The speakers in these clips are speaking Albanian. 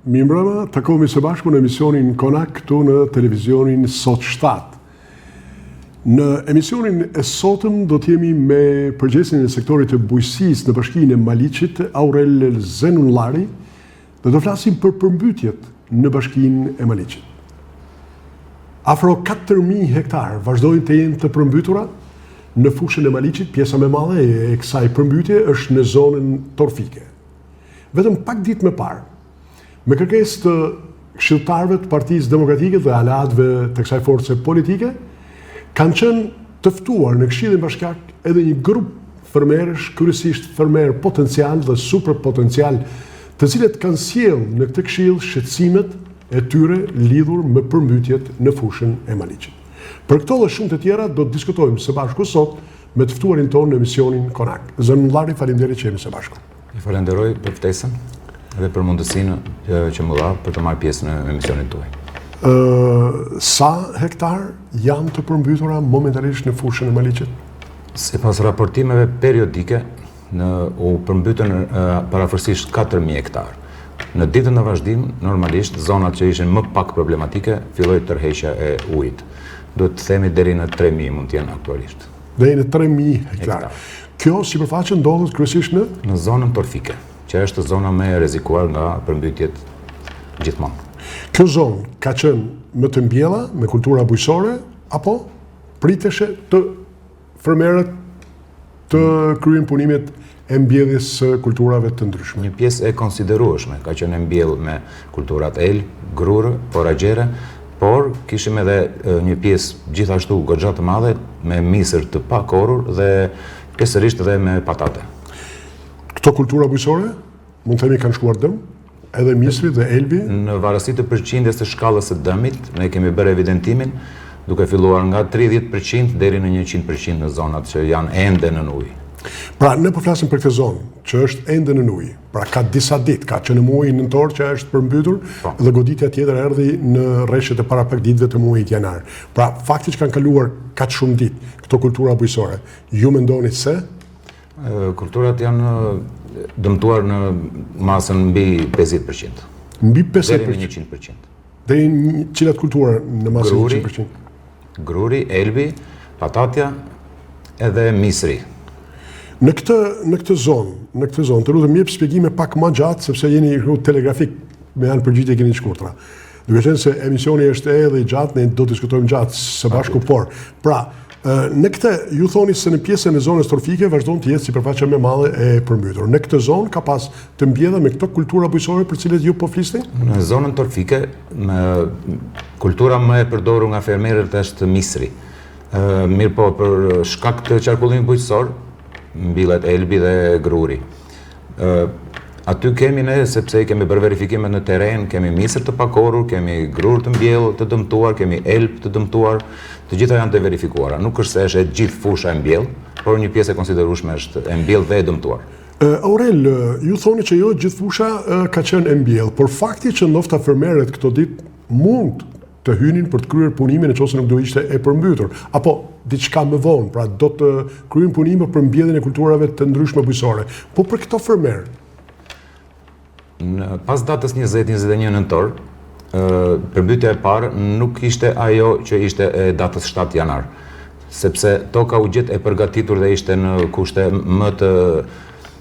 Mirëmbrëma, takohemi së bashku në emisionin Konak këtu në televizionin Sot 7. Në emisionin e sotëm do të jemi me përgjegjësin e sektorit të bujqësisë në bashkinë e Maliqit, Aurel Zenullari, dhe do flasim për përmbytjet në bashkinë e Maliqit. Afro 4.000 hektar vazhdojnë të jenë të përmbytura në fushën e Maliqit, pjesa më e madhe e kësaj përmbytje është në zonën torfike. Vetëm pak ditë më parë, me kërkesë të këshilltarëve të Partisë Demokratike dhe aleatëve të kësaj force politike, kanë qenë të ftuar në Këshillin Bashkiak edhe një grup fermerësh, kryesisht fermerë potencial dhe super potencial, të cilët kanë sjellë në këtë këshill shqetësimet e tyre lidhur me përmbytjet në fushën e Maliqit. Për këto dhe shumë të tjera do të diskutojmë së bashku sot me të ftuarin tonë në emisionin Konak. Zenullari, faleminderit që jemi së bashku. Ju falenderoj për ftesën dhe për mundësinë që më dha për të marrë pjesë në emisionin tuaj. Ë sa hektar janë të përmbytura momentalisht në fushën e Maliqit? Sipas raportimeve periodike, në u përmbytën parafërsisht 4000 hektar. Në ditën në vazhdim, normalisht zonat që ishin më pak problematike, filloi tërheqja e ujit. Duhet të themi deri në 3000 mund të jenë aktualisht. Deri në 3000 hektar. Kjo sipërfaqe ndodhet kryesisht në në zonën torfike, që është zona më e rrezikuar nga përmbytjet gjithmonë. Kjo zonë ka qenë me të mbjella, me kultura bujqësore apo priteshe të fermerët të kryejnë punimet e mbjelljes së kulturave të ndryshme. Një pjesë e konsiderueshme ka qenë e mbjellë me kulturat elb, grurë, foragjere, por kishim edhe një pjesë gjithashtu goxha të madhe me misër të pakorrur dhe pjesërisht edhe me patate. Këto kultura bujqësore, mund të themi kanë shkuar dëm? Edhe misri dhe elbi? Në varësi të përqindjes të shkallës së dëmit, ne kemi bërë evidentimin, duke filluar nga 30% deri në 100% në zonat që janë ende nën ujë. Pra, ne po flasim për këtë zonë, që është ende nën ujë. Pra, ka disa ditë, ka që në muajin nëntor që është përmbytur, po. dhe goditja tjetër erdhi në reshjet e para pak ditëve të muajit janar. Pra, fakti që kanë kaluar kaq shumë ditë këto kultura bujqësore, ju mendoni se Kulturat janë dëmtuar në masën mbi 50%. Mbi 50%? Deri në 100%. Deri në cilat kultura në masën 100%? Gruri, elbi, patatja edhe misri. Në këtë, në këtë zonë, në këtë zonë, të lutem jep shpjegime pak ma gjatë, sepse jeni telegrafik, me janë përgjigje keni të shkurtra. Duke qenë se emisioni është edhe i gjatë, ne do të diskutojmë gjatë së bashku, por, pra, në këtë, ju thoni se në pjesën e zonës torfike vazhdon të jetë sipërfaqja më e madhe e përmbytur. Në këtë zonë ka pas të mbjella me këto kultura bujqësore për cilat ju po flisni? Në zonën torfike, me kultura më e përdorur nga fermerët është misri. Mirëpo, për shkak të qarkullimit bujqësor, mbillet elbi dhe gruri. Aty kemi ne, sepse i kemi bërë verifikimet në terren, kemi misër të pakorrur, kemi grurë të mbjellë të dëmtuar, kemi elb të dëmtuar, të gjitha janë të verifikuara. Nuk është se është e gjithë fusha e mbjellë, por një pjesë e konsiderueshme është e mbjellë dhe e dëmtuar. Aurel, ju thoni që jo gjithë fusha ka qenë e mbjellë, por fakti që ndofta fermerët këto ditë mund të hynin për të kryer punimin në qoftë se nuk do ishte e përmbytur, apo diçka më vonë, pra do të kryejnë punime për mbjelljen e kulturave të ndryshme bujqësore. Po për këto fermerë? Në pas datës 20-21 nëntor, përmbytja e parë nuk ishte ajo që ishte e datës 7 janar, sepse toka u gjet e përgatitur dhe ishte në kushte më të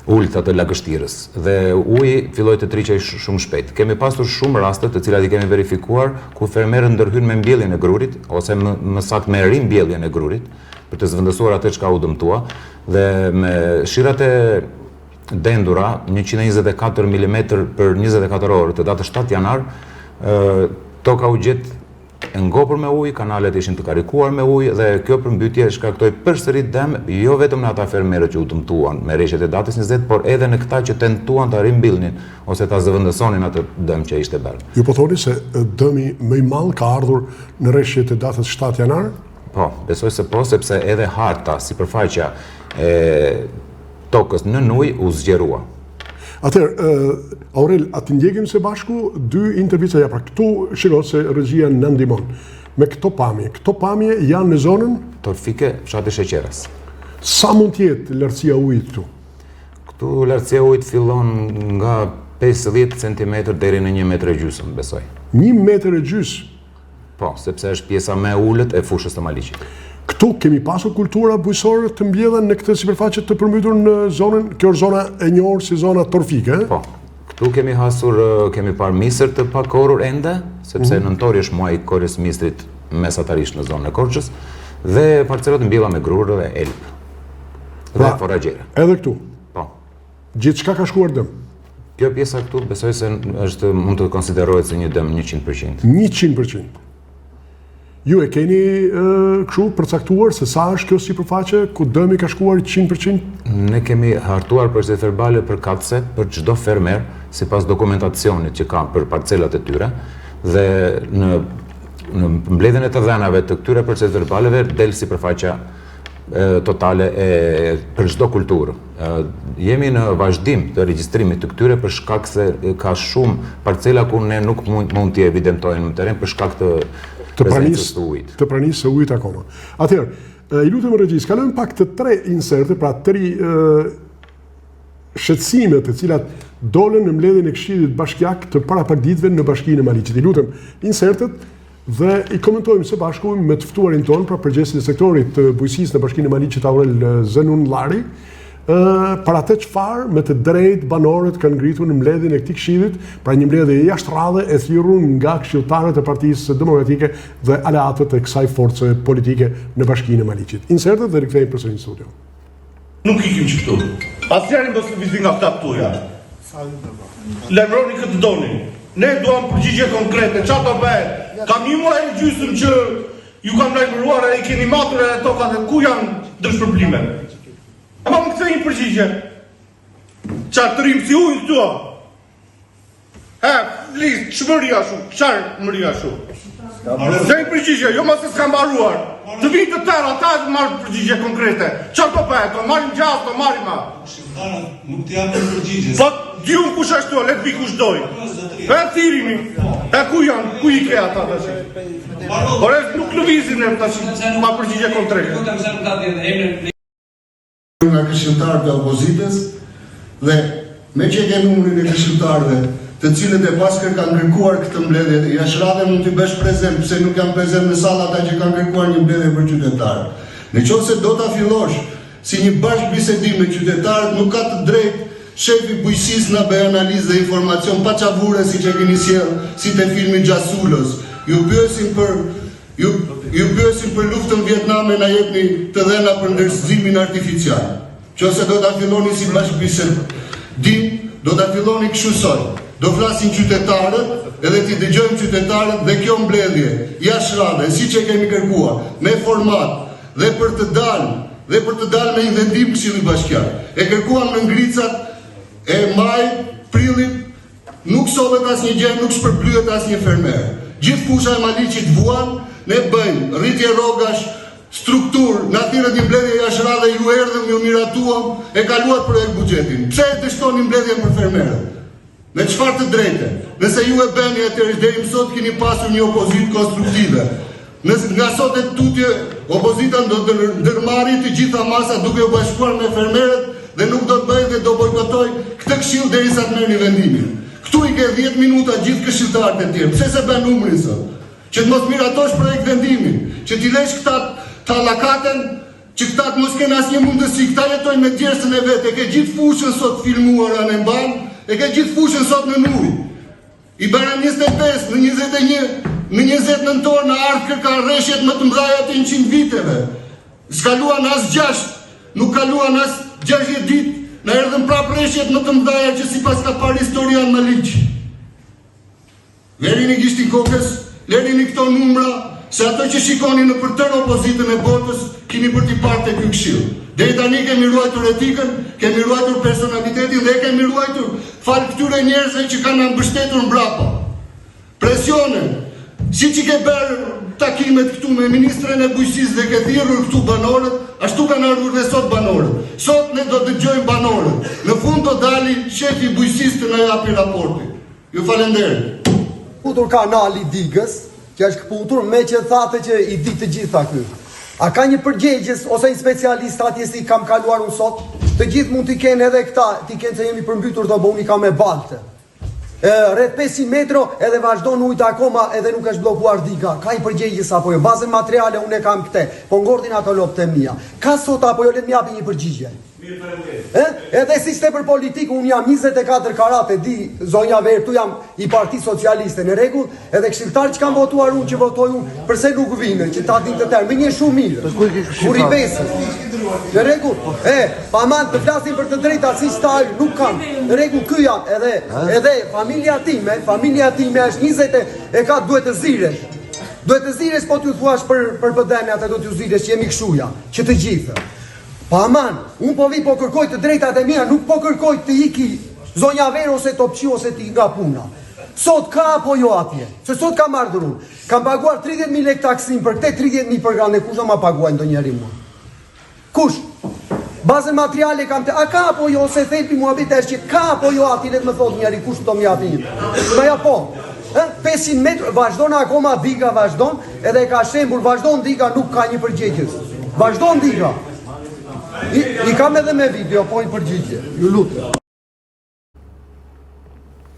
ulëta të lagështirës dhe uji filloi të tërhiqej shumë shpejt. Kemi pasur shumë raste të cilat i kemi verifikuar ku fermerët ndërhynë me mbjelljen e grurit ose më, më saktë me rimbjelljen e grurit për të zëvendësuar atë çka u dëmtua dhe me shirat e dendura 124 mm për 24 orë të datës 7 janar, toka u gjet e ngopur me ujë, kanalet ishin të karikuar me ujë dhe kjo përmbytje shkaktoi përsëri dëm jo vetëm në ata fermerët që u dëmtuan me reshjet e datës 20, por edhe në këta që tentuan ta rimbillnin ose ta zëvendësonin atë dëm që ishte bërë. Ju po thoni se dëmi më i madh ka ardhur në reshjet e datës 7 janar? Po, besoj se po, sepse edhe harta, sipërfaqja e tokës nën ujë u zgjerua. Atëherë, Aurel, a t'i ndjekim së bashku dy intervista, ja pra këtu shiko se regjia na ndihmon. Me këto pamje, këto pamje janë në zonën Torfike, fshati Sheqeras. Sa mund të jetë lartësia e ujit këtu? Këtu lartësia e ujit fillon nga 50 centimetër deri në 1 metër e gjysmë, besoj. 1 metër e gjysmë? Po, sepse është pjesa më e ulët e fushës të Maliqit. Këtu kemi pasur kultura bujqësore të mbjella në këtë sipërfaqe të përmbytur në zonën, kjo është zona e njohur si zona torfike, Po. Këtu kemi hasur, kemi parë misër të pakorrur ende, sepse mm -hmm. nëntori është muaji i korrjes misrit mesatarisht në zonën e Korçës dhe parcelat mbjella me grurë dhe elb. Dhe pra, foragjere. Edhe këtu. Po. Gjithçka ka shkuar dëm. Kjo pjesa këtu besoj se është mund të konsiderohet si një dëm 100%. 100%. Ju e keni kështu përcaktuar se sa është kjo sipërfaqe ku dëmi ka shkuar 100%? Ne kemi hartuar procesverbale përkatëse për çdo fermer sipas dokumentacionit që ka për parcelat e tyre dhe në në mbledhjen e të dhënave të këtyre procesverbaleve del sipërfaqja totale e për çdo kulturë. Jemi në vazhdim të regjistrimit të këtyre për shkak se ka shumë parcela ku ne nuk mund, mund t'i evidentojmë në terren për shkak të të pranisë së ujit. Të pranisë së ujit akoma. Atëherë, i lutem regjisë, kalojmë pak të tre inserte, pra tri shqetësime të cilat dolën në mbledhjen e Këshillit Bashkiak të para pak ditëve në Bashkinë e Maliqit. I lutem, insertet dhe i komentojmë së bashku me të ftuarin tonë, pra përgjegjësin e sektorit të bujqësisë në Bashkinë e Maliqit Aurel Zenunllari, ë për atë çfarë me të drejtë banorët kanë ngritur në mbledhjen e këtij këshillit, pra një mbledhje jashtë radhe e thirrur nga këshilltarët e Partisë Demokratike dhe aleatët e kësaj force politike në Bashkinë e Maliqit. Insertet dhe rikthehemi përsëri në studio. Nuk ikim që këtu. Asnjëri mos lëvizi nga këta këtu ja. Lajmëroni kë të doni. Ne duam përgjigje konkrete, ça do bëhet? Kam një muaj e gjysmë që ju kam lajmëruar e i keni matur edhe tokat e ku janë dëmshpërblimet. Ama më kthej një përgjigje. Ça të rrimë si ujë këtu? He, flis, ç'më rri ashtu, çfarë më rri ashtu? Dhe një përgjigje, jo mos se s'ka mbaruar. Të vinë të tërë ata të marrë përgjigje konkrete. Çfarë do bëhet? Do marrim gjasë, do marrim a. Këshilltarët nuk të japin përgjigje. Po, di unë kush është, le të vi kush doj. E thirrini. E ku janë, ku i ke ata tash? Por nuk lëvizim ne tash pa përgjigje konkrete. Nga këshilltarët e opozitës dhe meqë e ke numrin e këshilltarëve të cilët e paskër kanë kërkuar këtë mbledhje jashtë radhe mund t'i bësh prezent pse nuk janë prezent në sallë ata që kanë kërkuar një mbledhje për qytetarët. Në qoftë se do ta fillosh si një bashkëbisedim me qytetarët nuk ka të drejtë shefi i bujqësisë na bëjë analizë dhe informacion paçavure siç e keni sjellë si te filmi Xhasulos. Ju pyesim për Ju ju pyesim për luftën Vietnam e na jepni të dhëna për ndërzimin artificial. Qoftë se do ta filloni si bashkëbisedim, do ta filloni kështu sot. Do flasin qytetarët, edhe t'i dëgjojmë qytetarët dhe kjo mbledhje jashtë radhe, siç e kemi kërkuar, me format dhe për të dalë dhe për të dalë me një vendim Këshilli Bashkiak. E kërkuam në ngricat e majit, prillit, Nuk sollët asnjë gjë, nuk shpërblyet asnjë fermer. Gjithë fusha e Maliqit vuan, ne bëjmë rritje rrogash, strukturë, na thirrët një mbledhje jashtë radhe, ju erdhëm, ju miratuam, e kaluat projektbuxhetin. Pse e dështoni mbledhjen për fermerët? Me çfarë të drejte? Nëse ju e bëni atëherë deri më sot keni pasur një opozitë konstruktive. Nëse nga sot e tutje opozita do të ndërmarrë të gjitha masat duke u bashkuar me fermerët dhe nuk do të bëjë dhe do bojkotojë këtë këshill derisa të merrni vendimin. Këtu i ke 10 minuta gjithë këshilltarët e tjerë. Pse s'e bën numrin sot? Që të mos miratosh projektvendimin, që t'i lesh këta të hallakaten, që këta të mos kenë asnjë mundësi, këta jetojnë me djersën e vet, e ke gjithë fushën sot filmuar anembanë, e ke gjithë fushën sot nën ujë. I bëra 25, në 21, në 20 nëntor na ardhkërka reshjet më të mëdhaja të 100 viteve. S'kaluan as 6, nuk kaluan as 60 ditë, na erdhën prapë reshjet më të mëdhaja që s'i paska parë historia në Maliq. Verini gishtin kokës, lerini këto numra, se ato që shikoni nëpër tërë opozitën e botës, kini për t'i parë te ky këshill. Deri tani kemi ruajtur etikën, kemi ruajtur personalitetin dhe e kemi ruajtur Falë këtyre njerëzve që kanë na mbështetur mbrapa. Presione, siç i ke bërë takimet këtu me ministren e Bujqësisë dhe ke thirrur këtu banorët, ashtu kanë ardhur dhe sot banorët. Sot ne do dëgjojmë banorët. Në fund do dali shefi i Bujqësisë të na japi raportin. Ju falenderit. Këputur kanali i digës, që është këputur, meqë thatë që i di të gjitha ky. A ka një përgjegjës ose një specialist atje si kam kaluar unë sot? Të gjithë mund t'i kenë edhe këta, t'i kenë se jemi përmbytur, do, po unë i kam me baltë. Rreth 500 metro edhe vazhdon ujt akoma edhe nuk është bllokuar diga. Ka një përgjegjës apo jo? Bazën materiale unë e kam këte. Po ngordhin ato lopët e mia. Ka sot apo jo le të më japi një përgjigje. Mirë, faleminderit. Ë? Edhe si ishte për politikë, unë jam 24 karat e di zonja Verë, këtu jam i Partisë Socialiste në rregull, edhe këshilltar që kam votuar unë që votoj unë, përse nuk vinë, që ta dinë të tërë, më njeh shumë mirë. Po ku i besës. Në rregull? E, pa aman të flasim për të drejta siç tha ai, nuk kam. Në rregull, ky jam, edhe edhe familja time, familja time është 20 e, e ka duhet të ziresh. Duhet të ziresh po t'ju thuash për për PD-në atë do t'ju ziresh, jemi këshuja, që të gjithë. Po aman, unë po vi po kërkoj të drejtat e mia, nuk po kërkoj të iki zonja Verë ose Topçi ose ti nga puna. Sot ka apo jo atje? Se sot kam ardhur unë. Kam paguar 30.000 lek taksim për këte 30.000 për grande, kush do ma paguaj ndonjëri mua? Kush? Bazën materiale kam të... A ka apo jo, se thelbi muhabetit është që ka apo jo atje, le të më thotë njëri, kush do më japi një? Ma ja po. Ë, 500 metër, vazhdon akoma diga, vazhdon, Edhe e ka shembur, vazhdon diga, nuk ka një përgjegjës. Vazhdon diga. I, i kam edhe me video, po një përgjigje. Ju lutem.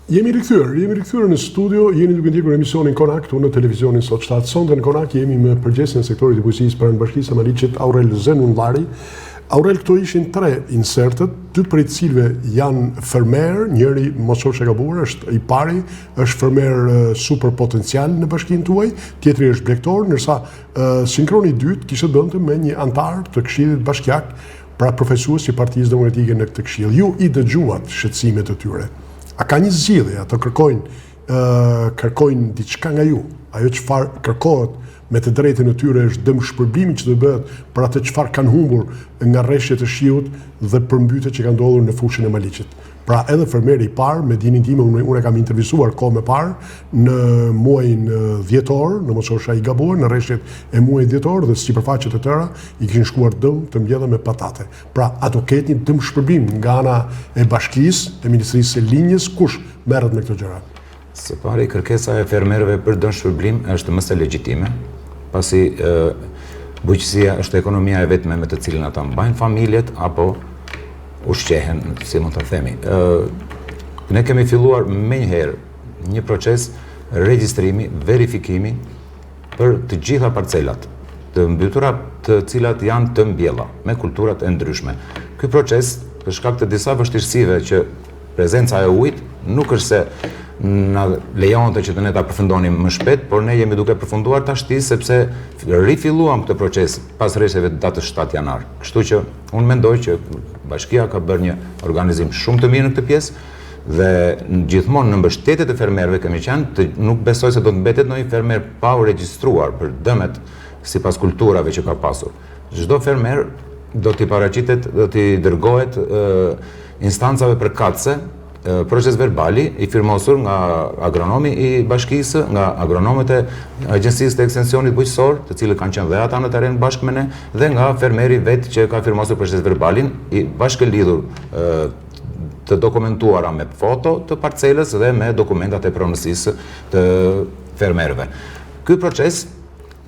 Jemi rikthyer, jemi rikthyer në studio, jeni duke ndjekur emisionin Konak këtu në televizionin Sot 7. Sonte në Konak jemi me përgjegjësin e sektorit të bujqësisë pranë Bashkisë së Maliqit, Aurel Zenunllari. Aurel, këto ishin tre insertet, dy prej të cilëve janë fermerë, njëri mos qofsha e gabuar, është i pari, është fermer super potencial në bashkinë tuaj, tjetri është blegtor, ndërsa sinkroni i dytë kishte të bënte me një anëtar të këshillit bashkiak, pra përfaqësues i Partisë Demokratike në këtë këshill. Ju i dëgjuat shqetësimet e tyre. A ka një zgjidhje? Ato kërkojnë kërkojnë diçka nga ju. Ajo çfarë kërkohet me të drejtën e tyre është dëmshpërblimi që të bëhet për atë çfarë kanë humbur nga reshjet e shiut dhe përmbytjet që kanë ndodhur në fushën e Maliqit. Pra edhe fermeri i parë, me dijeninë time, unë, unë e kam intervistuar kohë më parë, në muajin dhjetor, në mos qofsha i gabuar, në reshjet e muajit dhjetor dhe sipërfaqet e tëra i kishin shkuar dëm të mbjella me patate. Pra, a do ketë një dëmshpërblim nga ana e bashkisë, e Ministrisë së Linjës, kush merret me këto gjëra? Së pari, kërkesa e fermerëve për dëmshpërblim është më se legjitime, pasi bujqësia është ekonomia e vetme me të cilën ata mbajnë familjet apo ushqehen, si mund ta themi. Ë ne kemi filluar menjëherë një proces regjistrimi, verifikimi për të gjitha parcelat të mbytura, të cilat janë të mbjella me kulturat e ndryshme. Ky proces, për shkak të disa vështirësive që prezenca e ujit nuk është se na lejonte që të ne ta përfundonim më shpejt, por ne jemi duke përfunduar tashti sepse rifilluam këtë proces pas reshjeve të datës 7 janar. Kështu që Unë mendoj që bashkia ka bërë një organizim shumë të mirë në këtë pjesë dhe gjithmonë në mbështetje të fermerëve kemi qenë, të, nuk besoj se do të mbetet ndonjë fermer pa u regjistruar për dëmet sipas kulturave që ka pasur. Çdo fermer do t'i paraqitet, do t'i dërgohet instancave përkatëse Procesverbali i firmosur nga agronomi i bashkisë, nga agronomët e Agjencisë të Ekstensionit Bujqësor, të cilët kanë qenë dhe ata në terren bashkë me ne, dhe nga fermeri vetë që ka firmosur procesverbalin i bashkëlidhur të dokumentuara me foto të parcelës dhe me dokumentat e pronësisë të fermerëve. Ky proces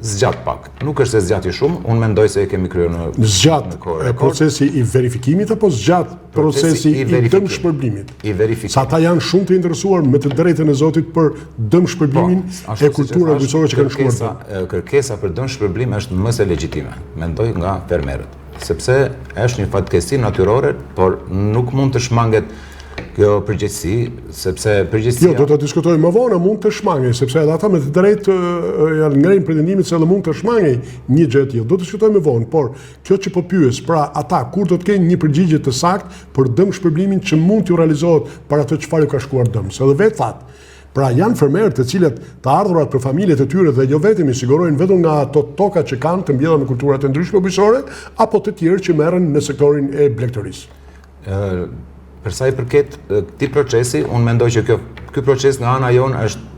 Zgjat pak. Nuk është se zgjati shumë, unë mendoj se e kemi kryer në Zgjat procesi i verifikimit apo zgjat procesi i dëmshpërblimit? I verifikimit. Se ata janë shumë të interesuar me të drejtën e Zotit për dëmshpërblimin po, e kulturave bujqësore që kanë shkuar dëm. Kërkesa për dëmshpërblim është më se legjitime, mendoj nga fermerët. Sepse është një fatkeqësi natyrore, por nuk mund të shmanget kjo përgjegjësi, sepse përgjegjësia... Jo, do të diskutojmë më vonë, mund të shmangej, sepse edhe ata me të drejtë janë ngrejnë pretendimin se edhe mund të shmangej një gjë e tillë. Do të diskutojmë më vonë, por kjo që po pyes, pra ata kur do të kenë një përgjigje të saktë për dëmshpërblimin që mund t'ju realizohet për atë çfarë ju ka shkuar dëm, se edhe vetë thatë, Pra janë fermerë të cilët të ardhurat për familjet e tyre dhe jo vetëm i sigurojnë vetëm nga ato toka që kanë të mbjella me kultura të ndryshme bujqësore apo të tjerë që merren në sektorin e blegtorisë. Ë për sa i përket këtij procesi, unë mendoj që kjo ky proces nga ana jonë është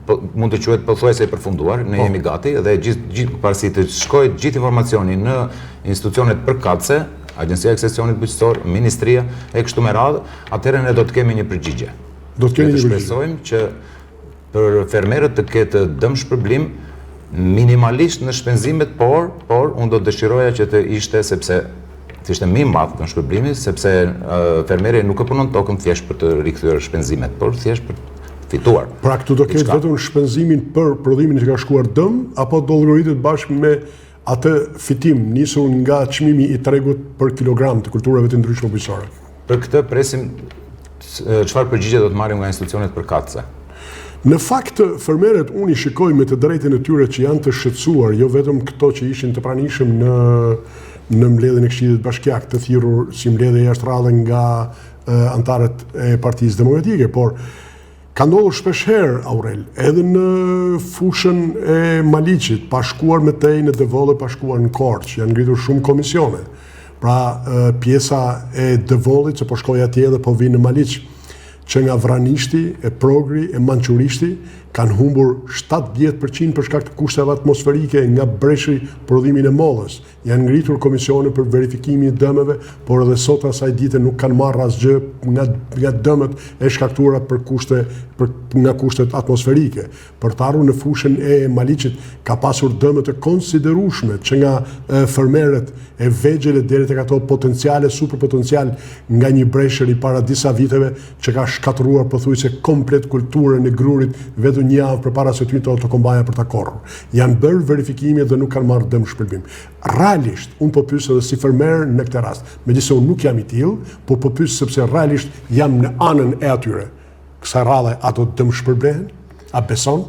po, mund të quhet pothuajse i përfunduar, ne po. jemi gati dhe gjithë gjithë pasi të shkojë gjithë informacioni në institucionet përkatëse, Agjencia e Ekstensionit Bujqësor, Ministria e kështu me radhë, atëherë ne do të kemi një përgjigje. Do të keni një përgjigje. Shpresojmë që për fermerët të ketë dëmshpërblim minimalisht në shpenzimet, por por unë do të dëshiroja që të ishte sepse të ishte më i madh dëmshpërblimi, sepse fermeri nuk e punon tokën thjesht për të rikthyer shpenzimet, por thjesht për. fituar. Pra këtu do ketë vetëm shpenzimin për prodhimin që ka shkuar dëm, apo do llogaritet bashkë me atë fitim nisur nga çmimi i tregut për kilogram të kulturave të ndryshme bujqësore? Për këtë presim çfarë përgjigje do të marrim nga institucionet përkatëse. Në fakt, fermerët unë i shikoj me të drejtën e tyre që janë të shqetësuar, jo vetëm këto që ishin të pranishëm në në mbledhjen e Këshillit Bashkiak të thirrur si mbledhje jashtë radhe nga anëtarët e Partisë Demokratike, por ka ndodhur shpesh herë, Aurel, edhe në fushën e Maliqit, pa shkuar më tej në Devoll e pa shkuar në Korçë, janë ngritur shumë komisione. Pra, pjesa e Devollit që po shkoj atje dhe po vij në Maliq, që nga Vranishti, e Progri, e Mançurishti, kanë humbur 70% për shkak të kushteve atmosferike nga breshri prodhimin e mollës. Janë ngritur komisione për verifikimin e dëmeve, por edhe sot asaj dite nuk kanë marrë asgjë nga nga dëmet e shkaktuara për kushte për nga kushtet atmosferike. Për të ardhur në fushën e Maliqit ka pasur dëme të konsiderueshme që nga fermerët e vegjël e deri tek ato potenciale, superpotencial nga një breshër i para disa viteve që ka shkatërruar pothuajse komplet kulturën e grurit vetëm një javë përpara se të hynte autokombaja për ta korrur. Janë bërë verifikime dhe nuk kanë marrë dëmshpërblim. Realisht, unë po pyes edhe si fermer në këtë rast, megjithëse unë nuk jam i tillë, po po pyes sepse realisht jam në anën e atyre. Kësaj radhe a do të dëmshpërblehen? A beson?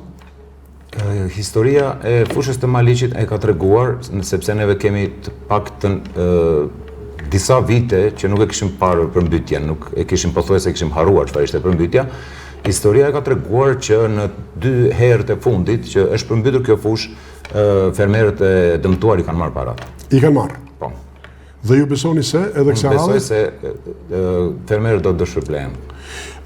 Historia e fushës të Maliqit e ka treguar, sepse neve kemi të paktën disa vite që nuk e kishim parë përmbytjen, nuk e kishim pothuajse e kishim harruar çfarë ishte përmbytja. Historia e ka treguar që në dy herët e fundit që është përmbytur kjo fushë, fermerët e dëmtuar i kanë marrë paratë. I kanë marrë? Po. Dhe ju besoni se edhe kësaj radhe? Besoj se fermerët do të dëmshpërblehen.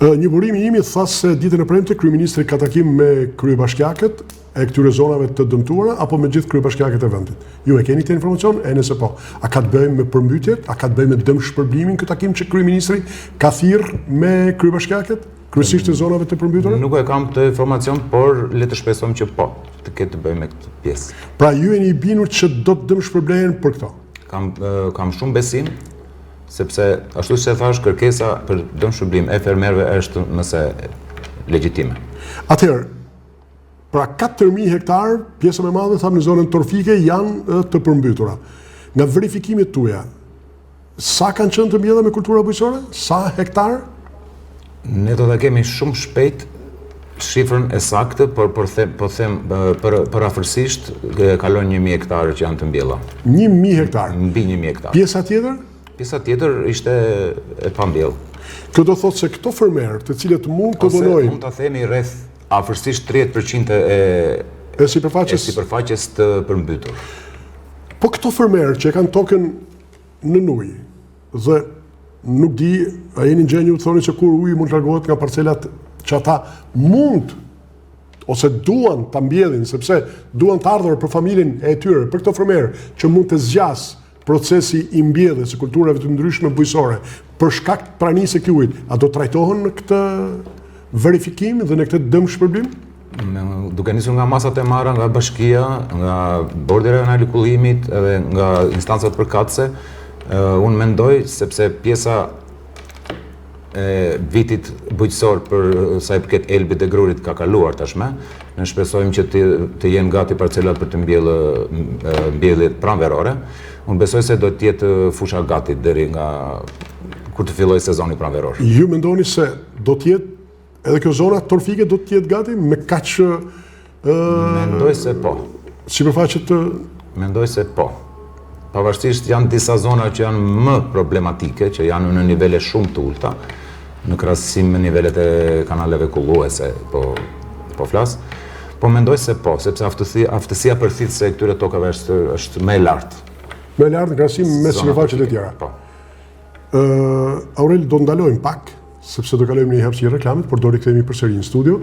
Një burim i imi tha se ditën e premte kryeministri ka takim me kryebashkiakët e këtyre zonave të dëmtuara apo me gjithë kryebashkiakët e vendit. Ju e keni këtë informacion? E nëse po, a ka të bëjë me përmbytjet? A ka të bëjë me dëmshpërblimin ky takim që kryeministri ka thirr me kryebashkiakët? Kryesisht të zonave të përmbytura? Nuk e kam këtë informacion, por le të shpresojmë që po, të ketë të bëjë me këtë pjesë. Pra ju jeni i bindur që do të dëmshpërblehen për këto? Kam kam shumë besim sepse ashtu siç e thashë kërkesa për dëmshpërblim e fermerëve është më se legjitime. Atëherë, pra 4000 hektar, pjesa më e madhe thamë në zonën torfike janë të përmbytura. Nga verifikimet tuaja, Sa kanë qenë të mbjella me kultura bujqësore? Sa hektar? Ne do ta kemi shumë shpejt shifrën e saktë, por por them po them për përafërsisht kalon 1000 hektarë që janë të mbjella. 1000 hektar. Mbi 1000 hektar. Pjesa tjetër? Pjesa tjetër ishte e pambjellë. Kjo do thotë se këto fermerë, të cilët mund të vonojnë, mund ta themi rreth afërsisht 30% e e sipërfaqes e sipërfaqes të përmbytur. Po këto fermerë që e kanë tokën nën ujë dhe nuk di a jeni në gjendje të thoni se kur uji mund të largohet nga parcelat që ata mund ose duan ta mbjellin sepse duan të ardhura për familjen e tyre, për këto fermerë që mund të zgjasë procesi i mbjelljes së kulturave të ndryshme bujqësore për shkak të pranisë së këtij ujit, a do trajtohen në këtë verifikim dhe në këtë dëmshpërblim? Duke nisur nga masat e marra nga bashkia, nga Bordi Rajonal i Kullimit edhe nga instancat përkatëse, unë mendoj sepse pjesa e vitit bujqësor për sa i përket elbit dhe grurit ka kaluar tashmë. Ne shpresojmë që të, të jenë gati parcelat për të mbjellë mbjelljet pranverore. Unë besoj se do të jetë fusha gati deri nga kur të fillojë sezoni pranveror. Ju mendoni se do të jetë Edhe kjo zona torfike do të jetë gati me kaq ë Mendoj se po. Sipërfaqe të Mendoj se po. Pavarësisht janë disa zona që janë më problematike, që janë në nivele shumë të ulëta, në krahasim me nivelet e kanaleve kulluese, po po flas. Po mendoj se po, sepse aftësia aftësia përthithëse e këtyre tokave është është më e lartë. Më e lartë në krahasim me sipërfaqet e tjera. Po. Ë Aurel do ndalojmë pak sepse do kalojmë në një hapësirë reklamet, por do rikthehemi përsëri në studio.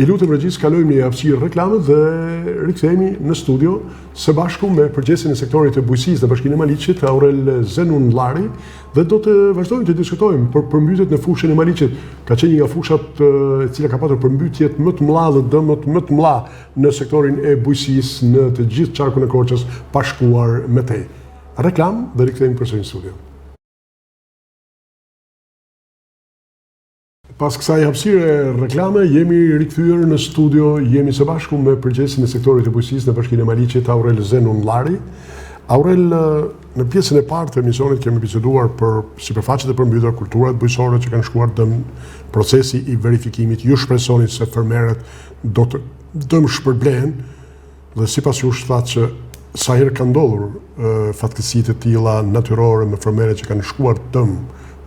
I lutem regjisë, kalojmë në një hapësirë reklamet dhe rikthehemi në studio së bashku me përgjegjësin e sektorit të bujqësisë në Bashkinë e Maliqit, Aurel Zenunllari, dhe do të vazhdojmë të diskutojmë për përmbytjet në fushën e Maliqit. Ka qenë një nga fushat e cila ka patur përmbytjet më të mëdha dhe dëmet më të mëdha në sektorin e bujqësisë në të gjithë qarkun e Korçës, pa shkuar më tej. Reklamë dhe rikthehemi përsëri në studio. Pas kësaj hapësire reklame, jemi rikthyer në studio, jemi së bashku me përgjegjësin e sektorit të bujqësisë në Bashkinë e Maliqit, Aurel Zenunllari. Aurel, në pjesën e parë të emisionit kemi biseduar për sipërfaqet e përmbytura, kulturat bujqësore që kanë shkuar dëm, procesi i verifikimit, ju shpresoni se fermerët do të dëmshpërblehen, Dhe sipas jush thatë që sa herë ka ndodhur fatkeqësi të tilla natyrore me fermerët që kanë shkuar dëm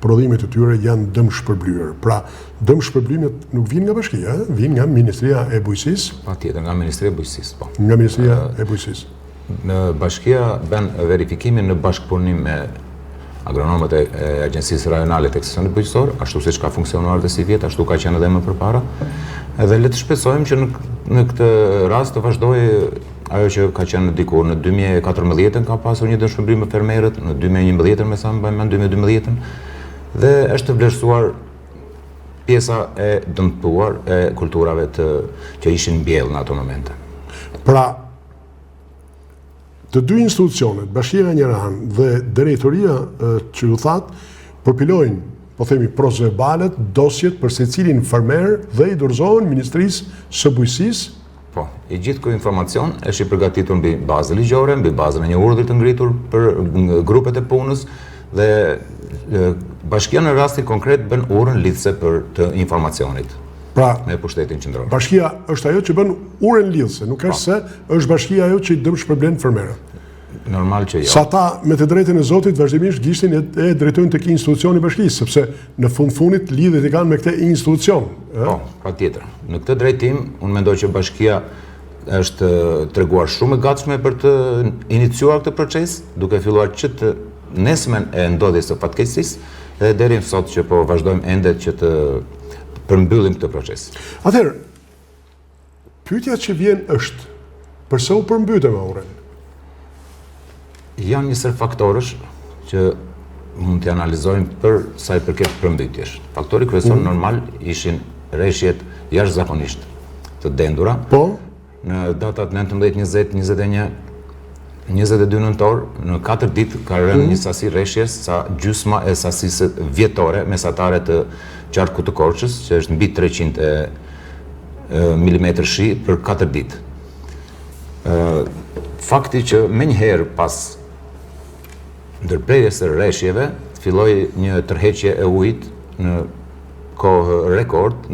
prodhimit të tyre janë dëmshpërblyer. Pra, dëmshpërblimet nuk vijnë nga bashkia, vijnë nga Ministria e Bujqësisë. Patjetër, nga Ministria e Bujqësisë, po. Nga Ministria e Bujqësisë. Në bashkia bën verifikimin në bashkëpunim me agronomët e Agjencisë Rajonale të Ekstensionit Bujqësor, ashtu siç ka funksionuar dhe sivjet, ashtu ka qenë edhe më përpara. Edhe le të shpresojmë që në, në këtë rast të vazhdojë ajo që ka qenë dikur në 2014-ën ka pasur një dëmshpërblim me fermerët, në 2011-ën me sa mbaj mend 2012-ën dhe është vlerësuar pjesa e dëmtuar e kulturave të që ishin mbjellë në ato momente. Pra, Të dy institucionet, Bashkia nga njëra anë dhe drejtoria që ju thatë, përpilojnë, po themi, procesverbalet, dosjet për secilin fermer dhe i dorëzohen Ministrisë së Bujqësisë. Po, i gjithë ky informacion është i përgatitur mbi bazë ligjore, mbi bazën e një urdhri të ngritur për grupet e punës dhe bashkia në rastin konkret bën urën lidhëse për të informacionit. Pra, me pushtetin qendror. Bashkia është ajo që bën urën lidhëse, nuk është po. se është bashkia ajo që i dëmshpërblen fermerët. Normal që jo. Se ata me të drejtën e Zotit vazhdimisht gishtin e, e drejtojnë tek institucioni i bashkisë, sepse në fund fundit lidhjet i kanë me këtë institucion. Po, patjetër. Në këtë drejtim, unë mendoj që bashkia është treguar shumë e gatshme për të iniciuar këtë proces, duke filluar që të nesërmen e ndodhjes së fatkeqësisë dhe deri në sot që po vazhdojmë ende që të përmbyllim këtë proces. Atëherë, pyetja që vjen është, përse u përmbytëm, Aurel? Janë një sërë faktorësh që mund t'i analizojmë për sa i përket përmbytjesh. Faktori kryesor mm. normal ishin reshjet jashtëzakonisht të dendura. Po? Në datat 19, 20, 21, 22 nëntor, në 4 ditë ka rënë mm. një sasi reshjes sa gjysma e sasisë vjetore mesatare të qarkut të Korçës, që është mbi 300 mm shi për 4 ditë. Fakti që menjëherë pas ndërprerjes së reshjeve, filloi një tërheqje e ujit në kohë rekord,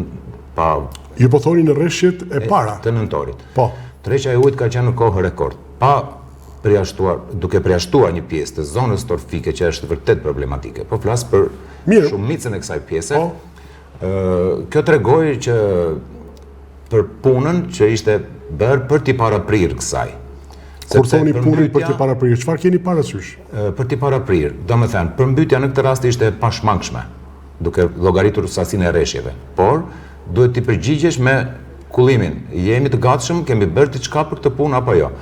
pa... Ju po thoni në reshjet e para? Të nëntorit. Po. Tërheqja e ujit ka qenë në kohë rekord, pa përjashtuar, duke përjashtuar një pjesë të zonës torfike që është vërtet problematike. Po flas për Mirë. shumicën e kësaj pjese. Po. Kjo tregoi që për punën që ishte bërë për t'i paraprirë kësaj. Kur thoni punën për t'i paraprirë, çfarë keni parasysh? Për t'i paraprirë, domethënë, përmbytja në këtë rast ishte e pashmangshme, duke llogaritur sasinë e reshjeve. Por, duhet t'i përgjigjesh me kullimin. Jemi të gatshëm, kemi bërë diçka për këtë punë apo jo.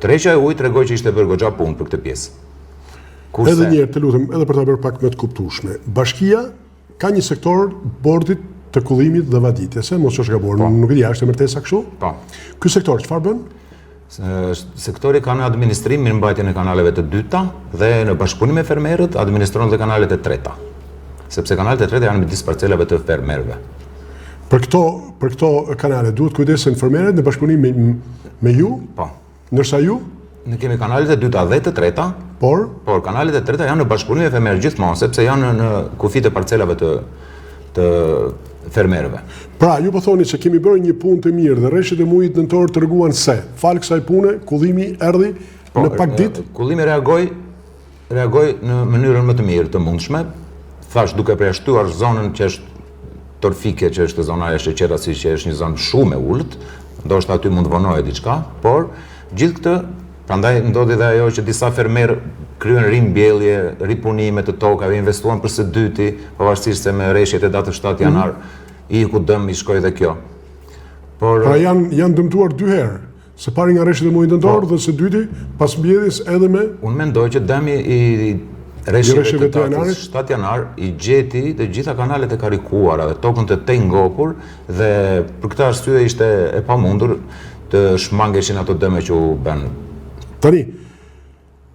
Tërheqja e ujit tregoi që ishte bërë goxha punë për këtë pjesë. Kurse... Edhe një herë, të lutem, edhe për ta bërë pak më të kuptueshme. Bashkia Ka një sektor bordit të kullimit dhe vaditjes, e mos është gabuar, po. nuk e di, a është emërtesa kështu? Po. Ky sektor çfarë bën? Sektori ka në administrim mirëmbajtjen e kanaleve të dyta dhe në bashkëpunim me fermerët administron dhe kanalet e treta. Sepse kanalet e treta janë midis parcelave të fermerëve. Për këto, për këto kanale duhet kujdesen fermerët në bashkëpunim me, me ju? Po. Ndërsa ju? Ne kemi kanalet e dyta dhe të treta, por por kanalet e treta janë në bashkëpunim me fermerët gjithmonë, sepse janë në kufijtë e parcelave të të fermerëve. Pra, ju po thoni se kemi bërë një punë të mirë dhe reshjet e muajit nëntor treguan se falë kësaj pune kullimi erdhi po, në pak ditë. Kullimi reagoi reagoi në mënyrën më të mirë të mundshme, thashë duke përjashtuar zonën që është torfike, që është zona e Sheqerasit, që është një zonë shumë e ulët, ndoshta aty mund të vonohej diçka, por gjithë këtë, prandaj ndodhi dhe ajo që disa fermerë kryen rimbjellje, ripunime të tokave, investuan për së dyti, pavarësisht se me reshjet e datës 7 janar, mm -hmm. i iku dëm, i shkoi dhe kjo. Por, pra janë, janë dëmtuar dy herë. Së pari nga reshjet e muajit nëntor po. dhe së dyti pas mbjelljes edhe me Unë mendoj që dëmi i reshjeve të datës 7 janar i gjeti të gjitha kanalet e karikuara dhe tokën të tejngopur dhe për këtë arsye ishte e pamundur të shmangeshin ato dëme që u bënë. Tani,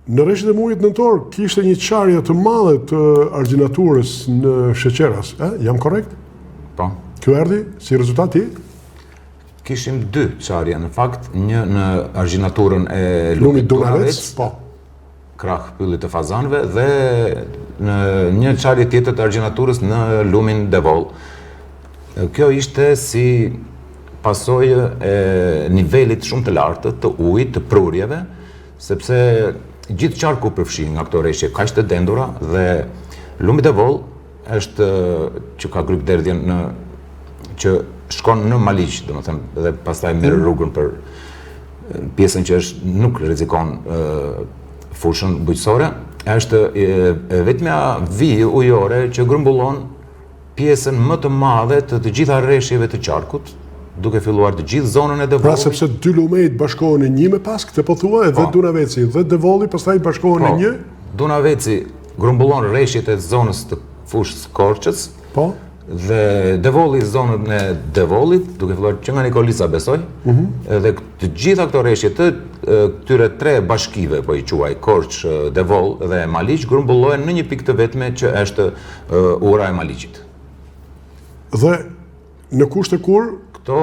Në reshjet e muajit nëntor kishte një çarje të madhe të argjinaturës në Sheqeras, ë? Jam korrekt? Po. Kjo erdhi si rezultat i Kishim dy çarje në fakt, një në argjinaturën e lumit Dunavec, po. Krah pyllit të fazanëve dhe në një çarje tjetër të argjinaturës në lumin Devoll. Kjo ishte si pasojë e nivelit shumë të lartë të ujit, të prurjeve, sepse gjithë qarku u përfshi nga këto reshje kaq të dendura dhe lumi Devoll është që ka grykëderdhjen në që shkon në Maliq, domethënë, dhe pastaj merr mm. rrugën për pjesën që është nuk rrezikon fushën bujqësore, është e vetmja vijë ujore që grumbullon pjesën më të madhe të të gjitha reshjeve të qarkut, duke filluar të gjithë zonën e Devollit. Pra sepse dy lumejt bashkohen në një më pas, këtë po thua, edhe po. Dunaveci dhe Devolli pastaj bashkohen në po. një. Dunaveci Grumbullon reshjet e zonës të fushës së Korçës. Po. Dhe Devolli zonën e Devollit, duke filluar që nga Nikolica besoj. Mm -hmm. Dhe të gjitha këto reshje të këtyre tre bashkive, po i quaj Korçë, Devoll dhe Maliq, grumbullohen në një pikë të vetme që është ura e Maliqit. Dhe Në kushte kur? Këto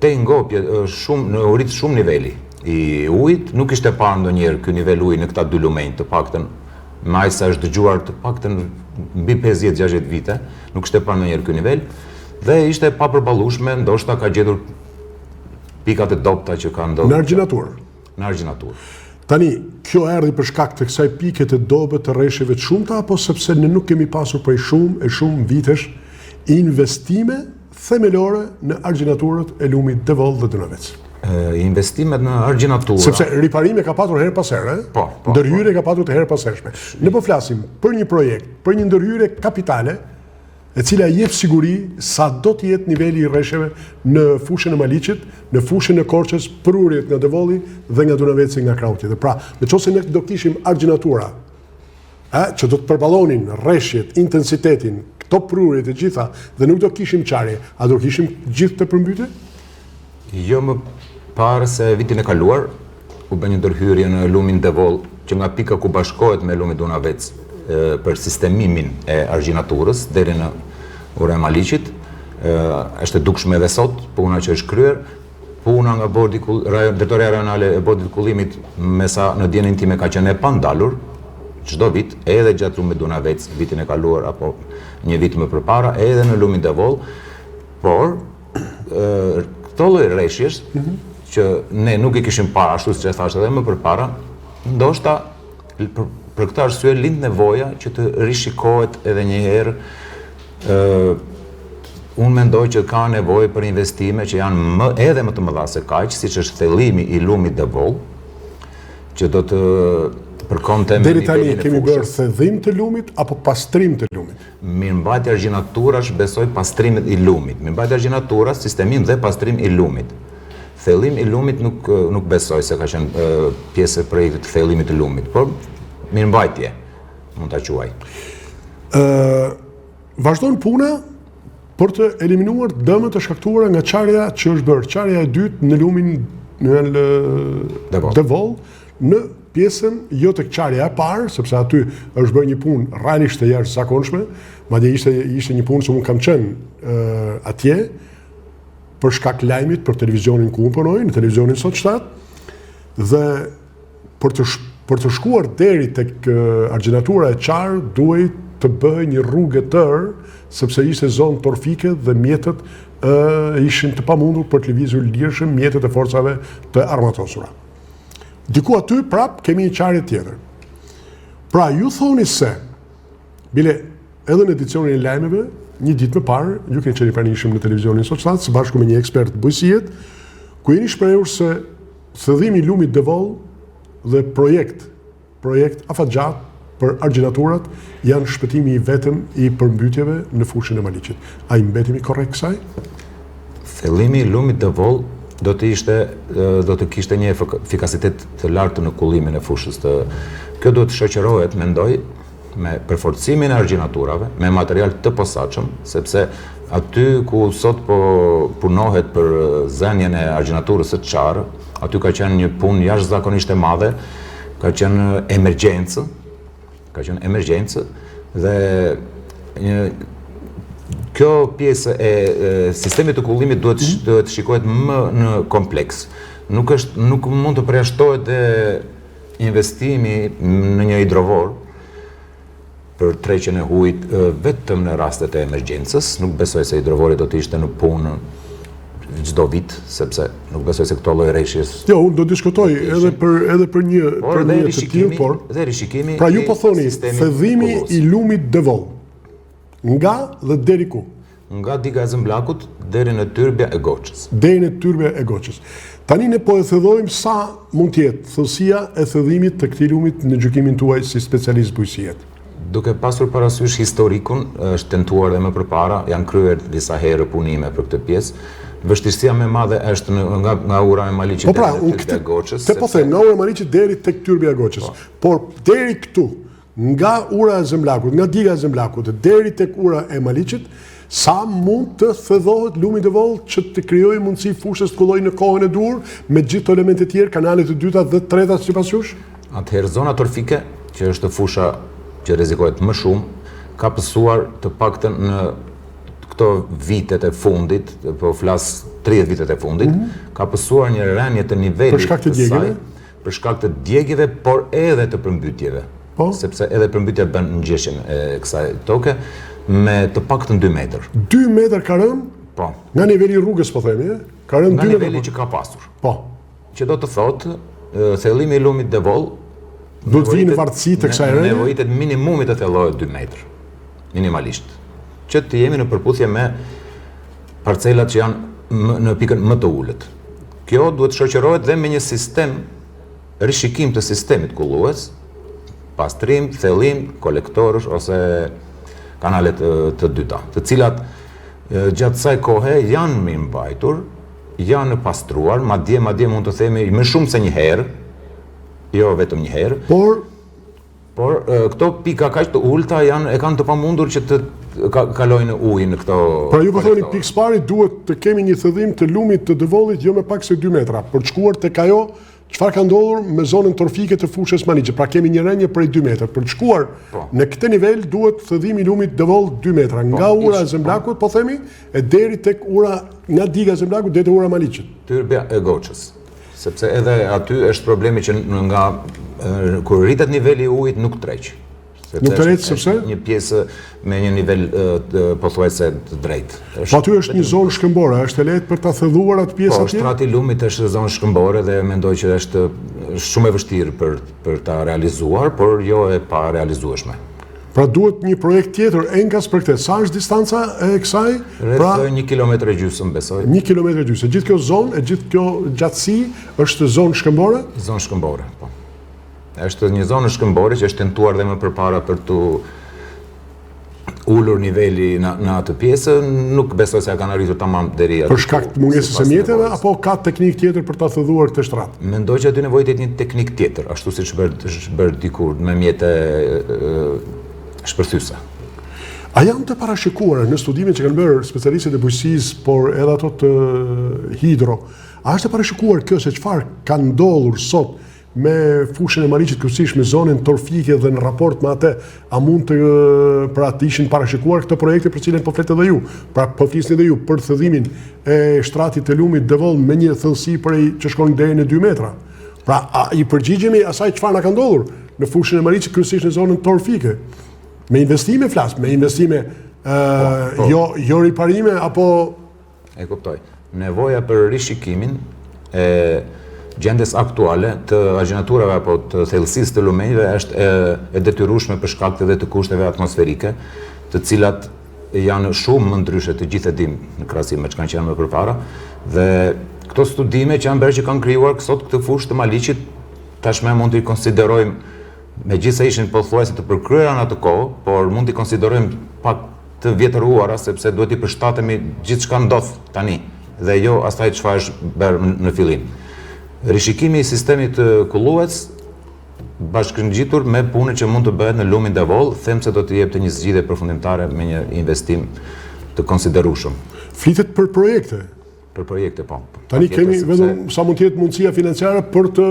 tejngopje shumë në u rrit shumë niveli i ujit, nuk ishte parë ndonjëherë ky nivel uji në këta dy lumenj, të paktën me aq sa është dëgjuar të paktën mbi 50-60 vite, nuk ishte parë ndonjëherë ky nivel dhe ishte e papërballueshme, ndoshta ka gjetur pikat e dobëta që ka ndodhur. Në argjinaturë. Në argjinaturë. Tani, kjo erdhi për shkak të kësaj pike të dobët të reshjeve të shumta apo sepse ne nuk kemi pasur prej shumë e shumë vitesh investime themelore në argjinaturat e lumit Devoll dhe Dunavec? Investimet në argjinatura. Sepse riparime ka patur herë pas here, po, po, ndërhyrje po. ka patur të herëpashershme. Ne po flasim për një projekt, për një ndërhyrje kapitale, e cila jep siguri sa do të jetë niveli i reshjeve në fushën e Maliqit, në fushën e Korçës, prurjet nga Devolli dhe nga Dunaveci nga krahu tjetër. Pra, në qoftë se ne do kishim argjinatura, ë, që do të përballonin reshjet, intensitetin, këto prurje të gjitha dhe nuk do kishim çarje, a do kishim gjithë këtë përmbytje? Jo më parë se vitin e kaluar, u bë një ndërhyrje në lumin Devoll, që nga pika ku bashkohet me lumin Dunavec për sistemimin e argjinaturës deri në Urën e Maliqit. Është e dukshme edhe sot puna që është kryer. Puna nga bordi drejtoria rajonale e bordit të kullimit me sa në dijeninë time ka qenë e pandalur çdo vit, edhe gjatë lumit Dunavec vitin e kaluar apo një vit më përpara, edhe në lumin Devoll, por këto lloj reshjesh mm -hmm. që ne nuk i kishim parë ashtu siç e thashë edhe më përpara, ndoshta për, për këtë arsye lind nevoja që të rishikohet edhe një herë ë unë mendoj që ka nevojë për investime që janë më edhe më të mëdha se kaq, siç është thellimi i lumit Devoll, që do të përkonte me Deri tani kemi bërë thellim të lumit apo pastrim të lumit? Mirëmbajtje argjinaturash besoj pastrim i lumit. Mirëmbajtje argjinaturash, sistemim dhe pastrim i lumit. Thellim i lumit nuk nuk besoj se ka qenë pjesë e projektit të thellimit të lumit, por mirëmbajtje mund ta quaj. Ë vazhdon puna për të eliminuar dëmet e shkaktuara nga çarja që është bërë, çarja e dytë në lumin në Devoll, në pjesën jo tek çarja e parë, sepse aty është bërë një punë realisht e jashtëzakonshme, madje ishte ishte një punë që unë kam qenë atje për shkak lajmit për televizionin ku unë punoj, në televizionin Sot 7, dhe për të për të shkuar deri tek argjinatura e çarë duhej të bëhej një rrugë e tërë, sepse ishte zonë torfike dhe mjetet ë ishin të pamundur për të lëvizur lirshëm mjetet e forcave të armatosura. Diku aty prap kemi një çarje tjetër. Pra ju thoni se bile edhe në edicionin e lajmeve, një ditë më parë, ju keni qenë i pranishëm në televizionin Sot 7 së bashku me një ekspert bujqësie, ku jeni shprehur se thellimi i lumit Devoll dhe projekt projekt afatgjatë për argjinaturat janë shpëtimi i vetëm i përmbytjeve në fushën e Maliqit. A i mbetemi korrekt kësaj? Thellimi i lumit Devoll do të ishte do të kishte një efikasitet të lartë në kullimin e fushës të kjo duhet të shoqërohet, mendoj, me përforcimin e argjinaturave, me material të posaçëm, sepse aty ku sot po punohet për zënien e argjinaturës së çarë, aty ka qenë një punë jashtëzakonisht e madhe, ka qenë emergjencë, ka qenë emergjencë dhe një Kjo pjesë e sistemit të kullimit duhet mhm. duhet të shikohet më në kompleks. Nuk është nuk mund të përjashtohet dhe investimi në një hidrovor për treqjen e ujit vetëm në rastet e emergjencës. Nuk besoj se hidrovori do të ishte në punë çdo vit, sepse nuk besoj se këto lloj reshjes. Jo, unë do diskutoj edhe për edhe për një por për një të tillë, por dhe rishikimi Pra ju po thoni thellimi i lumit Devoll. Nga dhe deri ku? Nga diga e Zëmblakut deri në Tyrbja e Goçës. Deri në Tyrbja e Goçës. Tani ne po e thellojmë sa mund të jetë thellësia e thellimit të këtij lumit në gjykimin tuaj si specialist bujqësie. Duke pasur parasysh historikun, është tentuar dhe më përpara, janë kryer disa herë punime për këtë pjesë. Vështirësia më e madhe është në, nga, nga ura e Maliqit po pra, deri në Tyrbja e Goçës. Këtë po them, nga ura e Maliqit deri tek Tyrbja e Goçës. Po. Por deri këtu, Nga ura e Zëmblakut, nga diga e Zëmblakut deri tek ura e Maliqit, sa mund të thellohet lumi Devoll që të krijojë mundësi fushës të kullojë në kohën e duhur me gjithë këto elemente të tjerë, kanalet e dyta dhe të treta sipas jush? Atëherë zona torfike, që është fusha që rrezikohet më shumë, ka pësuar të paktën në këto vitet e fundit, po flas 30 vitet e fundit, mm -hmm. ka pësuar një rënie të nivelit të saj. Për shkak të djegieve? Për shkak të djegieve, por edhe të përmbytjeve. Po? Sepse edhe përmbytja bën ngjeshjen e kësaj toke me të paktën 2 metër. 2 metër ka rënë? Po. Nga niveli i rrugës po themi, ë? Ka rënë 2 metër. Nga niveli që ka pasur. Po. Që do të thotë, thellimi i lumit Devoll do të vijë në vartësi të kësaj rënie. Nevojitet minimumi të thellohet 2 metër. Minimalisht. Që të jemi në përputhje me parcelat që janë në pikën më të ulët. Kjo duhet të shoqërohet dhe me një sistem rishikim të sistemit kullues, pastrim, thellim, kolektorësh ose kanale të, të dyta, të cilat gjatë kësaj kohe janë mirëmbajtur, janë pastruar, madje madje mund të themi më shumë se një herë, jo vetëm një herë. Por Por këto pika kaq të ulëta janë e kanë të pamundur që të kalojnë ujin në këto. Pra ju po thoni pikësëpari duhet të kemi një thellim të lumit të Devollit jo më pak se 2 metra, për të shkuar tek ajo çfarë ka ndodhur me zonën torfike të fushës Maliqit. Pra kemi një rënie prej 2 metra. Për të shkuar po. në këtë nivel duhet thellimi i lumit Devoll 2 metra. Po, nga ura e Zëmblakut, po themi, e deri tek ura nga diga e Zëmblakut deri te ura e Maliqit. Tyrbja e Goçës. Sepse edhe aty është problemi që nga kur rritet niveli i ujit nuk treq. Sepse nuk treq sepse një pjesë me një nivel pothuajse të drejtë. Po aty është një zonë shkëmbore, është e lehtë për ta thelluar atë pjesë po, atje? Po, shtrati i lumit është zonë shkëmbore dhe mendoj që është shumë e vështirë për për ta realizuar, por jo e parealizueshme. Pra duhet një projekt tjetër enkas për këtë. Sa është distanca e kësaj? Rreth pra, një kilometër e gjysmë, besoj. Një kilometër e gjysmë. E gjithë kjo zonë, e gjithë kjo gjatësi është zonë shkëmbore? Zonë shkëmbore, po. Është një zonë shkëmbore që është tentuar dhe më përpara për t'u ulur niveli në, në atë pjesë, nuk besoj se e kanë arritur tamam deri aty. Për shkak të mungesës së mjeteve apo ka teknikë tjetër për ta thelluar këtë shtrat? Mendoj që aty nevojitet një teknikë tjetër, ashtu siç është bërë bërë dikur me mjete shpërthyese. A janë të parashikuara në studimet që kanë bërë specialistët e bujqësisë, por edhe ato të hidro, a është e parashikuar kjo se çfarë ka ndodhur sot me fushën e Maliqit kryesisht me zonën torfike dhe në raport me atë, a mund të pra të ishin parashikuar këto projekte për të cilën po flet edhe ju? Pra po flisni edhe ju për thellimin e shtratit të lumit Devoll me një thellësi prej që shkon deri në 2 metra. Pra a i përgjigjemi asaj çfarë na ka ndodhur në fushën e Maliqit kryesisht në zonën torfike? Me investime flas, me investime ë po, po. jo jo riparime apo E kuptoj. Nevoja për rishikimin e gjendjes aktuale të argjinaturave apo të thellësisë të lumenjve është e, e detyrueshme për shkak edhe të kushteve atmosferike, të cilat janë shumë më ndryshe të gjithë e dimë në krahasim me ç'kanë qenë më përpara dhe këto studime që janë bërë që kanë krijuar sot këtë fushë të Maliqit tashmë mund t'i konsiderojmë megjithëse ishin pothuajse të përkryera në atë kohë, por mund t'i konsiderojmë pak të vjetëruara sepse duhet t'i përshtatemi gjithçka ndodh tani dhe jo asaj çfarë është bërë në fillim. Rishikimi i sistemit kullues bashkëngjitur me punën që mund të bëhet në lumin Devoll, them se do të jepte një zgjidhje përfundimtare me një investim të konsiderueshëm. Flitet për projekte. Për projekte, po. Tani kemi vetëm sa mund të jetë mundësia financiare për të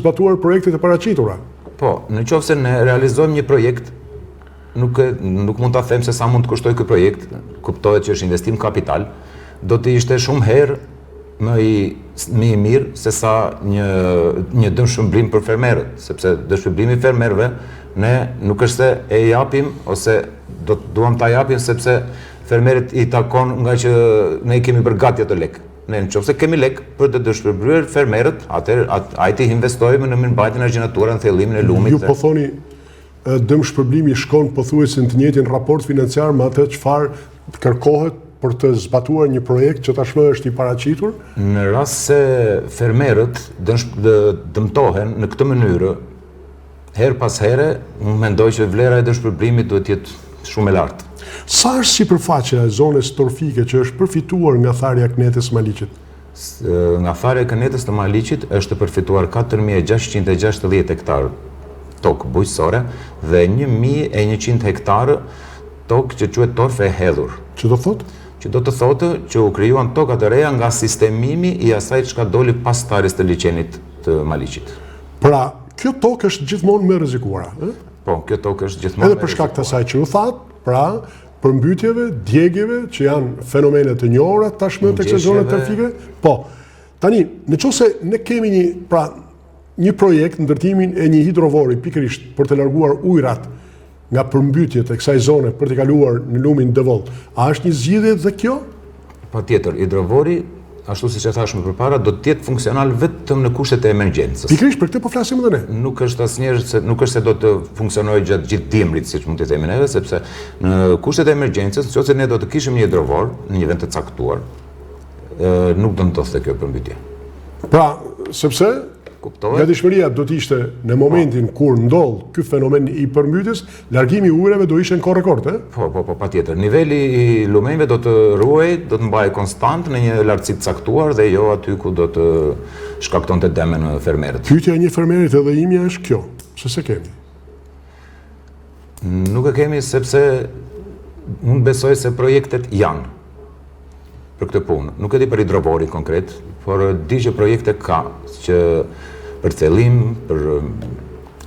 zbatuar projektet e paraqitura. Po, në qoftë se ne realizojmë një projekt. Nuk e, nuk mund ta them se sa mund të kushtojë ky projekt, kuptohet që është investim kapital, do të ishte shumë herë më i më i mirë se sa një një dëmshpërblim për fermerët, sepse dëmshpërblimi i fermerëve ne nuk është se e japim ose do të duam ta japim sepse fermerit i takon nga që ne i kemi bërë gati ato lekë. Ne në qoftë se kemi lekë për të dëmshpërblyer fermerët, atëherë hajt t'i investojmë në mirëmbajtjen e argjinaturave, në thellimin e lumit. Ju po thoni dëmshpërblimi shkon pothuajse në të njëjtin raport financiar me atë çfarë kërkohet për të zbatuar një projekt që tashmë është i paraqitur? Në rast se fermerët dëmtohen në këtë mënyrë, herë pas here, unë mendoj që vlera e dëmshpërblimit duhet të jetë shumë e lartë. Sa është sipërfaqja e zonës torfike që është përfituar nga tharja e kënetës së Maliqit? Nga tharja e kënetës të Maliqit është përfituar 4660 hektarë tokë bujqësore dhe 1100 hektarë tokë që quhet torfë e hedhur. Që do të thotë? Që do të thotë që u krijuan toka të reja nga sistemimi i asaj çka doli pas tharjes të liqenit të Maliqit. Pra, kjo tokë është gjithmonë më e rrezikuara, ë? Po, kjo tokë është gjithmonë Edhe për shkak të asaj që ju thatë, pra, përmbytjeve, djegieve, që janë fenomene të njohura tashmë tek zonat torfike. Po. Tani, në qoftë se ne kemi një, pra, një projekt ndërtimin e një hidrovori pikërisht për të larguar ujërat nga përmbytjet e kësaj zone për t'i kaluar në lumin Devoll. A është një zgjidhje dhe kjo? Patjetër, hidrovori, ashtu siç e thashë më përpara, do të jetë funksional vetëm në kushtet e emergjencës. Pikërisht për këtë po flasim edhe ne. Nuk është asnjëherë se nuk është se do të funksionojë gjatë gjithë dimrit, siç mund t'i themi neve, sepse në kushtet e emergjencës, nëse ne do të kishim një hidrovor në një vend të caktuar, nuk do ndodhte kjo përmbytje. Pra, sepse Kuptohet? Gatishmëria do të ishte në momentin po. kur ndodh ky fenomen i përmbytjes, largimi i ujërave do ishte në kohë rekord, ë? Po, po, po, patjetër. Niveli i lumenjve do të ruhej, do të mbahej konstant në një lartësi të caktuar dhe jo aty ku do të shkaktonte dëme në fermerët. Pyetja e një fermerit edhe imja është kjo, pse s'e kemi? Nuk e kemi sepse unë besoj se projektet janë. për këtë punë. Nuk e di për hidrovorin konkret, por di që projekte ka që për thellim, për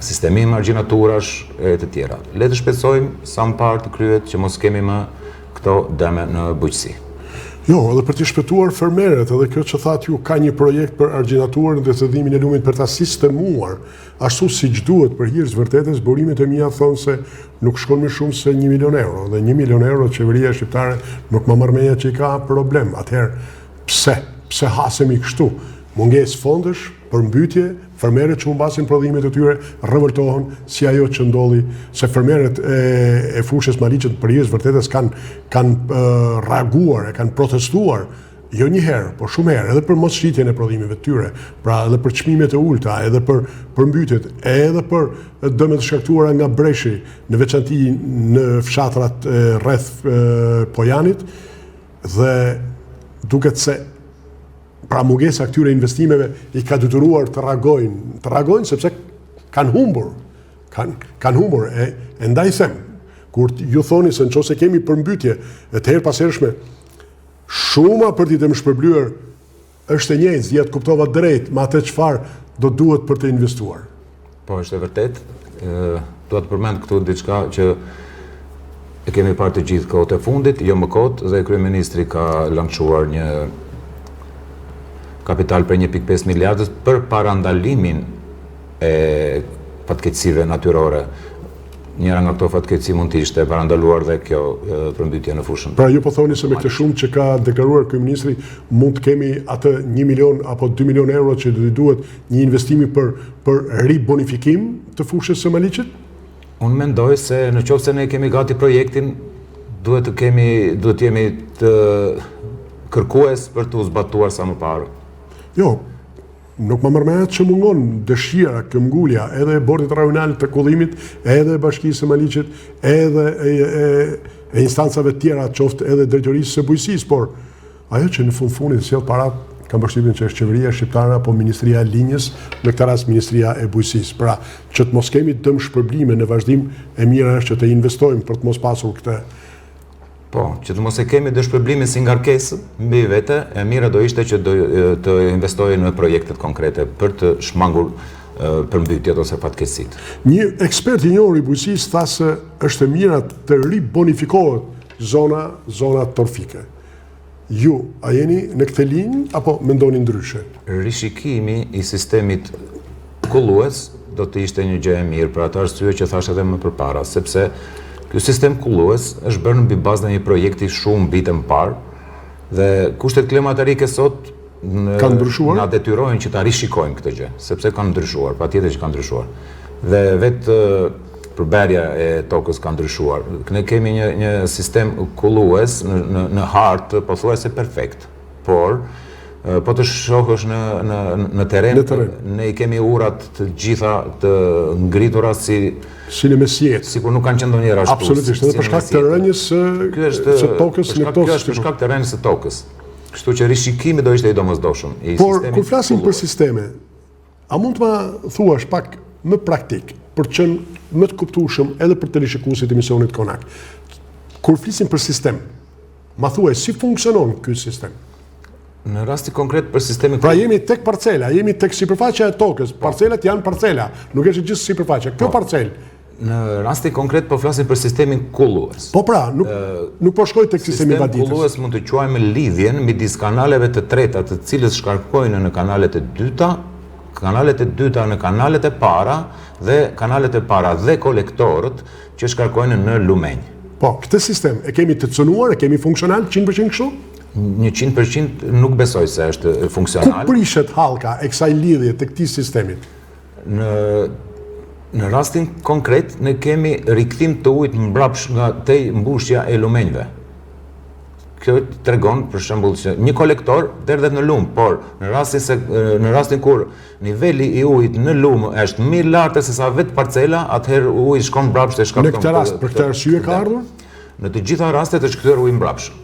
sistemim argjinaturash e të tjera. Le të shpresojmë sa më parë të kryhet që mos kemi më këto dëme në bujqësi. Jo, edhe për të shpëtuar fermerët, edhe kjo që thatë ju ka një projekt për argjinaturën dhe thellimin e lumit për ta sistemuar, ashtu siç duhet për hir të vërtetës, burimet e mia thonë se nuk shkon më shumë se 1 milion euro, dhe 1 milion euro qeveria shqiptare nuk ma merr mendja që i ka problem. Atëherë, pse? Pse hasemi kështu? Mungesë fondesh, përmbytje, fermerët që humbasin prodhimet e tyre revoltohen si ajo që ndodhi se fermerët e, e fushës Maliqit për hir të vërtetës kanë kanë reaguar, e kanë protestuar jo një herë, por shumë herë, edhe për mos shitjen e prodhimeve të tyre, pra edhe për çmimet e ulëta, edhe për përmbytjet, edhe për dëmet e shkaktuara nga breshi, në veçanti në fshatrat rreth Pojanit, dhe duket se pra mungesa e këtyre investimeve i ka detyruar të reagojnë, të reagojnë sepse kanë humbur, kanë kanë humbur e e ndaj them kur ju thoni se në qoftë se kemi përmbytje e të herëpashershme Shuma për t'i dëmshpërblyer është e njëjtë, s'di a të kuptova drejt me atë çfarë do duhet për të investuar. Po, është e vërtetë. Dua të përmend këtu diçka që e kemi parë të gjithë kohët e fundit, jo më kot, dhe kryeministri ka lançuar një kapital prej 1.5 miliardës për parandalimin e fatkeqësive natyrore. Njëra nga këto fatkeqësi mund të ishte parandaluar dhe kjo përmbytje në fushën. Pra ju po thoni se me këtë shumë që ka deklaruar kryeministri mund të kemi atë 1 milion apo 2 milion euro që do t'i duhet një investimi për për ribonifikim të fushës së Maliqit? Unë mendoj se në qoftë se ne kemi gati projektin, duhet të kemi duhet të jemi të kërkues për t'u zbatuar sa më parë. Jo, Nuk ma merr mendja që mungon dëshira, këmbëngulja, edhe e Bordit Rajonal të Kullimit, edhe e Bashkisë së Maliqit, edhe e, e, e instancave të tjera, qoftë edhe drejtorisë së bujqësisë, por ajo që në fund fundit sjell paratë, kam përshtypjen që është qeveria shqiptare apo Ministria e Linjës, në këtë rast Ministria e Bujqësisë. Pra, që të mos kemi dëmshpërblime në vazhdim, e mira është që të investojmë për të mos pasur këtë Po, që të mos e kemi dëmshpërblimin si ngarkesë mbi vete, e mira do ishte që do të investohej në projektet konkrete për të shmangur përmbytjet ose fatkeqësitë. Një ekspert i njohur i bujqësisë tha se është e mira të ribonifikohet zona, zona torfike. Ju, a jeni në këtë linjë apo mendoni ndryshe? Rishikimi i sistemit kullues do të ishte një gjë e mirë për atë arsye që thashë edhe më përpara, sepse ky sistem kullues është bërë mbi bazën e një projekti shumë vite më parë dhe kushtet klimaterike sot kanë ndryshuar? Na detyrojnë që ta rishikojmë këtë gjë, sepse kanë ndryshuar, patjetër që kanë ndryshuar. Dhe vetë përbërja e tokës ka ndryshuar. Ne kemi një një sistem kullues në në në hartë pothuajse perfekt, por po të shohësh në në në terren, në terren. ne i kemi urat të gjitha të ngritura si si në mesjetë. Sikur nuk kanë qenë ndonjëherë ashtu. Absolutisht, edhe për shkak të rënies së së tokës në këto. Kjo është për shkak të rënies së tokës. Kështu që rishikimi do ishte i domosdoshëm i Por kur flasim për sisteme, a mund të ma thuash pak më praktik për të qenë më të kuptueshëm edhe për teleshikuesit e emisionit Konak. Kur flisim për sistem, ma thuaj si funksionon ky sistem? Në rastin konkret për sistemin Pra jemi tek parcela, jemi tek sipërfaqja e tokës. Po. Parcelat janë parcela, nuk është gjithë sipërfaqja. Kjo po. parcelë Në rastin konkret po flasim për sistemin kullues. Po pra, nuk nuk po shkoj tek sistemi vaditës. Sistem kullues mund të quajmë lidhjen midis kanaleve të treta, të cilët shkarkojnë në kanalet e dyta, kanalet e dyta në kanalet e para dhe kanalet e para dhe kolektorët që shkarkojnë në lumenj. Po, këtë sistem e kemi të cënuar, e kemi funksional 100% kështu? 100% nuk besoj se është funksional. Ku prishet hallka e kësaj lidhje të këtij sistemit? Në në rastin konkret ne kemi rikthim të ujit mbrapsht nga tejmbushja e lumenjve. Kjo tregon për shembull se një kolektor derdhet në lum, por në rastin se në rastin kur niveli i ujit në lum është më i lartë se sa vetë parcela, atëherë uji shkon mbrapsht e shkakton. Në këtë rast, për këtë arsye ka ardhur? Në të gjitha rastet është kthyer uji mbrapsht.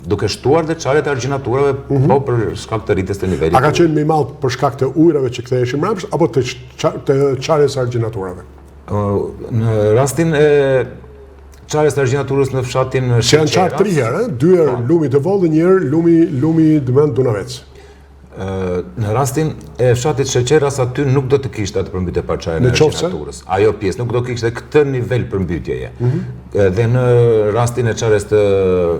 Duke shtuar dhe çarjet e argjinaturave, mm -hmm. po për shkak të rritjes të nivelit. A ka qenë më i madh për shkak të ujërave që ktheheshin mbrapsht apo të të çarjes së argjinaturave? Në rastin e çarjes së argjinaturës në fshatin Që janë çarë tri herë, dy herë po. lumi Devoll dhe një herë lumi lumi Dëmend Dunavec. Në rastin e fshatit Sheqeras aty nuk do të kishte atë përmbytje pa çarjen e argjinaturës. Ajo pjesë nuk do kishte këtë nivel përmbytjeje. Mm -hmm. Dhe në rastin e çarjes të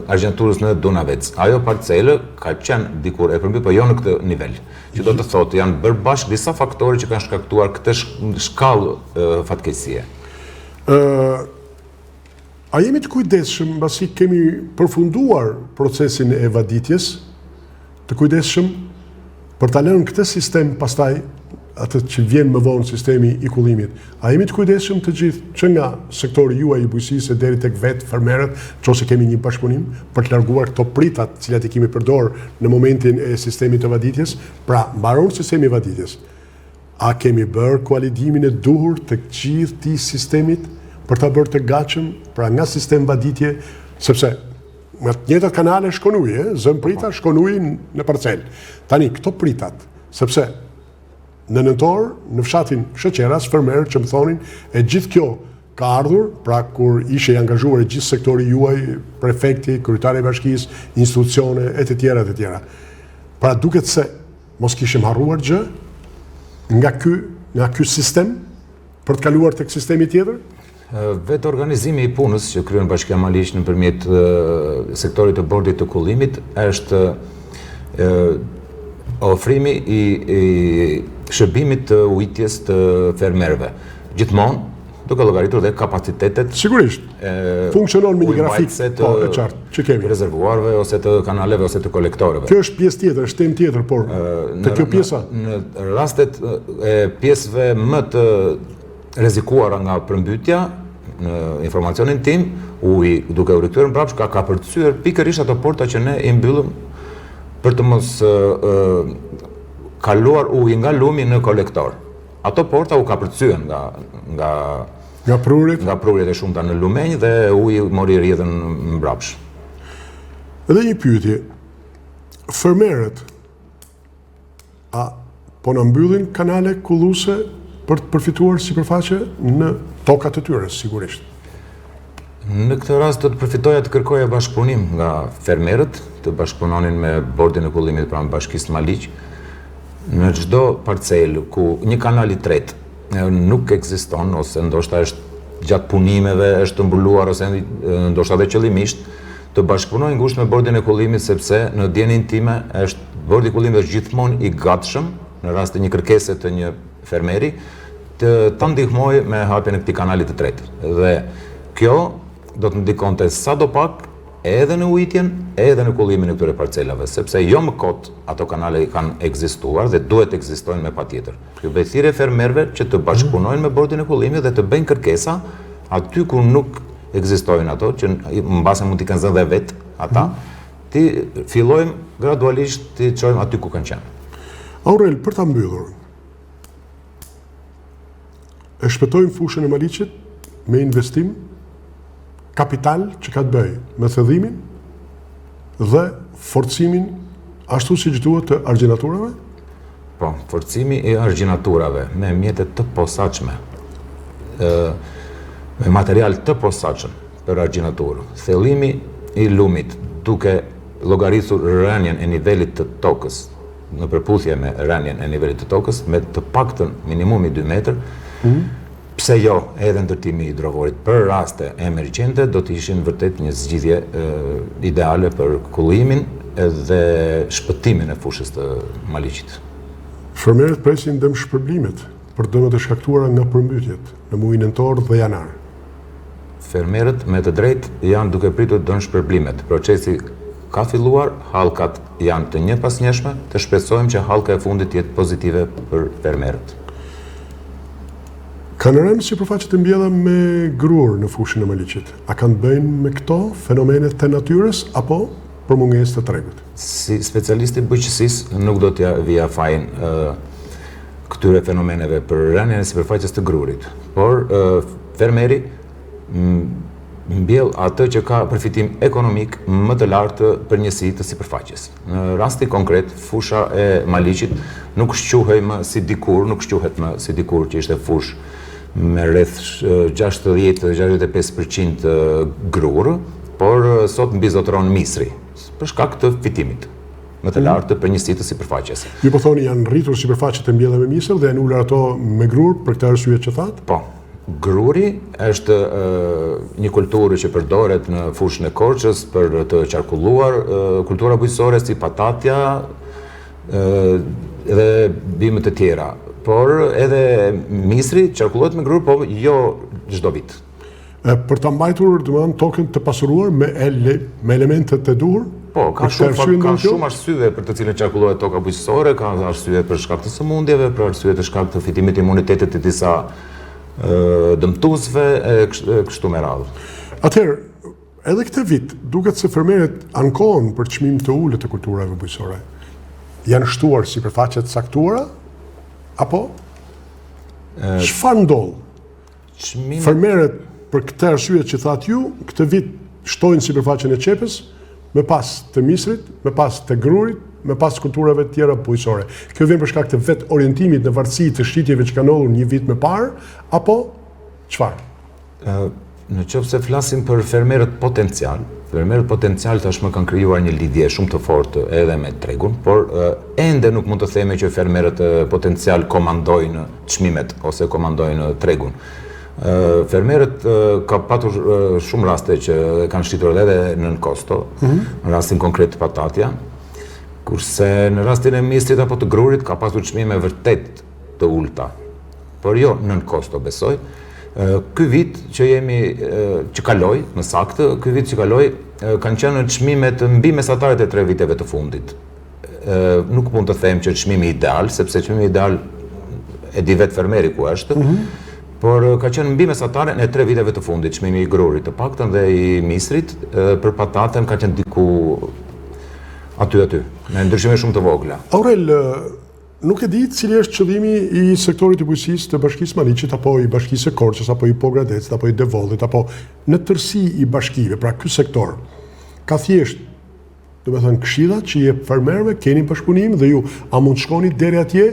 argjinaturës në Dunavec, ajo parcelë ka qenë dikur e përmbytur, por jo në këtë nivel. Që do të thotë janë bërë bashkë disa faktorë që kanë shkaktuar këtë shkallë fatkeqësie. Ë A jemi të kujdesshëm mbasi kemi përfunduar procesin e vaditjes, të kujdesshëm për ta lënë këtë sistem pastaj atë që vjen më vonë sistemi i kullimit. A jemi të kujdesshëm të gjithë që nga sektori juaj i bujqësisë e deri tek vetë fermerët, nëse kemi një bashkëpunim për të larguar këto pritat, të cilat i kemi përdorur në momentin e sistemit të vaditjes, pra mbaron sistemi i vaditjes. A kemi bërë kualidimin e duhur të gjithë këtij sistemit për ta bërë të gatshëm, pra nga sistem vaditje, sepse nga të njëjtat kanale shkon uji, ë, zëmë prita, shkon uji në parcelë. Tani këto pritat, sepse në nëntor në fshatin Sheqeras fermerë që më thonin e gjithë kjo ka ardhur, pra kur ishe i angazhuar i gjithë sektori juaj, prefekti, kryetari i bashkisë, institucione e të tjera e të tjera. Pra duket se Mos kishim harruar gjë nga ky nga ky sistem për të kaluar tek sistemi tjetër? Vetë organizimi i punës që kryen Bashkia Maliq nëpërmjet sektorit të bordit të kullimit është ofrimi i, i shërbimit të ujitjes të fermerëve. Gjithmonë duke llogaritur dhe kapacitetet Sigurisht. Funksionon me një grafik të, po, e qartë, që kemi. Rezervuarve ose të kanaleve ose të kolektorëve. Kjo është pjesë tjetër, është temë tjetër, por te kjo pjesa në rastet e pjesëve më të rrezikuara nga përmbytja, në informacionin tim, uji duke u rikthyer mbrapsht ka kapërcyer pikërisht ato porta që ne i mbyllëm për të mos kaluar uji nga lumi në kolektor. Ato porta u kapërcyen nga nga nga prurjet nga prurjet e shumta në lumenj dhe uji mori rrjedhën mbrapsht. Edhe një pyetje. Fermerët a po na mbyllin kanale kulluese për të përfituar sipërfaqe në tokat e tyre, sigurisht. Në këtë rast do të përfitoja të kërkoja bashkëpunim nga fermerët, të bashkëpunonin me bordin e kullimit pranë Bashkisë Maliq, Në çdo parcelë ku një kanal i tretë. nuk ekziston ose ndoshta është gjatë punimeve është mbuluar ose ndoshta edhe qëllimisht të bashkëpunojnë ngushtë me bordin e kullimit sepse në dijeninë time është bordi i kullimit është gjithmonë i gatshëm në rast të një kërkese të një fermeri të ta ndihmojë me hapjen e këtij kanali të tretë. Dhe kjo do të ndikonte sado pak edhe në ujitjen, edhe në kullimin e këtyre parcelave, sepse jo më kot ato kanale kanë ekzistuar dhe duhet të ekzistojnë me patjetër. Ju bëj thirrje fermerëve që të bashkëpunojnë me bordin e kullimit dhe të bëjnë kërkesa aty ku nuk ekzistojnë ato, që mbase mund t'i kanë zënë dhe vetë ata, t'i fillojmë gradualisht t'i çojmë aty ku kanë qenë. Aurel, për ta mbyllur, e shpëtojmë fushën e Maliqit me investim kapital që ka të bëjë me thellimin dhe forcimin ashtu siç duhet të argjinaturave? Po, forcimi i argjinaturave me mjete të posaçme, me material të posaçëm për argjinaturë, thellimi i lumit duke llogaritur rënien e nivelit të tokës, në përputhje me rënien e nivelit të tokës, me të paktën minimumi 2 metër, mhm. Pse jo edhe ndërtimi i hidrovorit për raste emergjente do të ishin vërtet një zgjidhje ideale për kullimin dhe shpëtimin e fushës të Maliqit. Fermerët presin dëmshpërblimet për dëmet e shkaktuara nga përmbytjet në muajin nëntor dhe janar. Fermerët me të drejtë janë duke pritur dëmshpërblimet. Procesi ka filluar, hallkat janë të njëpasnjëshme, të shpresojmë që hallka e fundit të jetë pozitive për fermerët. Kanë rënë sipërfaqet e mbjella me grurë në fushën e Maliqit. A kanë të bëjnë me këto fenomene të natyrës apo për mungesë të tregut? Si specialist i bujqësisë nuk do t'ia vija fajin këtyre fenomeneve për rënien e sipërfaqes të grurit, por fermeri mbjell atë që ka përfitim ekonomik më të lartë për njësi të sipërfaqes. Në rastin konkret, fusha e Maliqit nuk shquhej më si dikur, nuk shquhet më si dikur që ishte fushë me rreth 60-65% grurë, por sot mbizotëron misri, për shkak të fitimit më të mhm. lartë për njësi të sipërfaqes. Ju po thoni janë rritur sipërfaqet e mbjella me misër dhe janë ulur ato me grurë për këtë arsye që thatë? Po. Gruri është një kulturë që përdoret në fushën e Korçës për të qarkulluar kultura bujqësore si patatja dhe bimë të tjera. Por edhe misri qarkullohet me grurë, po jo çdo vit. E, për ta mbajtur, domethënë, tokën të pasuruar me ele, me elementet e duhur? Po, ka shumë ka shumë arsye për të cilën qarkullohet toka bujqësore, ka arsye për shkak të sëmundjeve, për arsye të shkak të fitimit të imunitetit të disa dëmtuesve e kështu me radhë. Atëherë, edhe këtë vit duket se fermerët ankohen për çmim të ulët të kulturave bujqësore. Janë shtuar sipërfaqe të caktuara apo çfarë ndodh? Çmim Fermerët për këtë arsye që thatë ju, këtë vit shtojnë sipërfaqen e qepës, më pas të misrit, më pas të grurit, më pas kulturave të tjera bujqësore. Kjo vjen për shkak të vetë orientimit në varësi të shitjeve që kanë ndodhur një vit më parë, apo çfarë? Në qoftë se flasim për fermerët potencial, fermerët potencial tashmë kanë krijuar një lidhje shumë të fortë edhe me tregun, por ende nuk mund të themi që fermerët potencial komandojnë çmimet ose komandojnë tregun. Fermerët ka patur shumë raste që kanë shitur edhe nën kosto, mm -hmm. në rastin konkret patatja, kurse në rastin e misrit apo të grurit ka pasur çmime vërtet të ulëta, por jo nën kosto besoj. Ky vit që jemi që kaloi, më saktë, ky vit që kaloi kanë qenë çmimet mbi mesataret e tre viteve të fundit. Nuk mund të them që çmimi ideal, sepse çmimi ideal e di vetë fermeri ku është, mm -hmm. por ka qenë mbi mesataren e tre viteve të fundit, çmimi i grurit të paktën dhe i misrit, për pataten ka qenë diku aty aty, me ndryshime shumë të vogla. Aurel, nuk e di cili është qëllimi i sektorit të bujqësisë të Bashkisë Maliqit apo i Bashkisë së Korçës apo i Pogradecit apo i Devollit apo në tërësi i bashkive, pra ky sektor ka thjesht Domethënë këshillat që jep fermerëve, keni bashkëpunim dhe ju a mund të shkoni deri atje,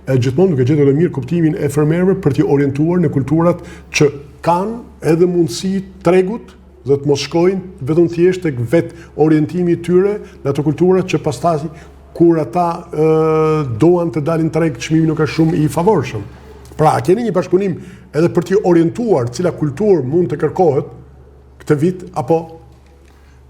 e gjithmonë duke gjetur edhe mirëkuptimin e fermerëve për t'i orientuar në kulturat që kanë edhe mundësi tregut dhe të mos shkojnë vetëm thjesht tek vetë orientimi i tyre në ato kultura që pastaj kur ata ë duan të dalin në treg çmimi nuk është shumë i favorshëm. Pra, a keni një bashkëpunim edhe për t'i orientuar cila kulturë mund të kërkohet këtë vit apo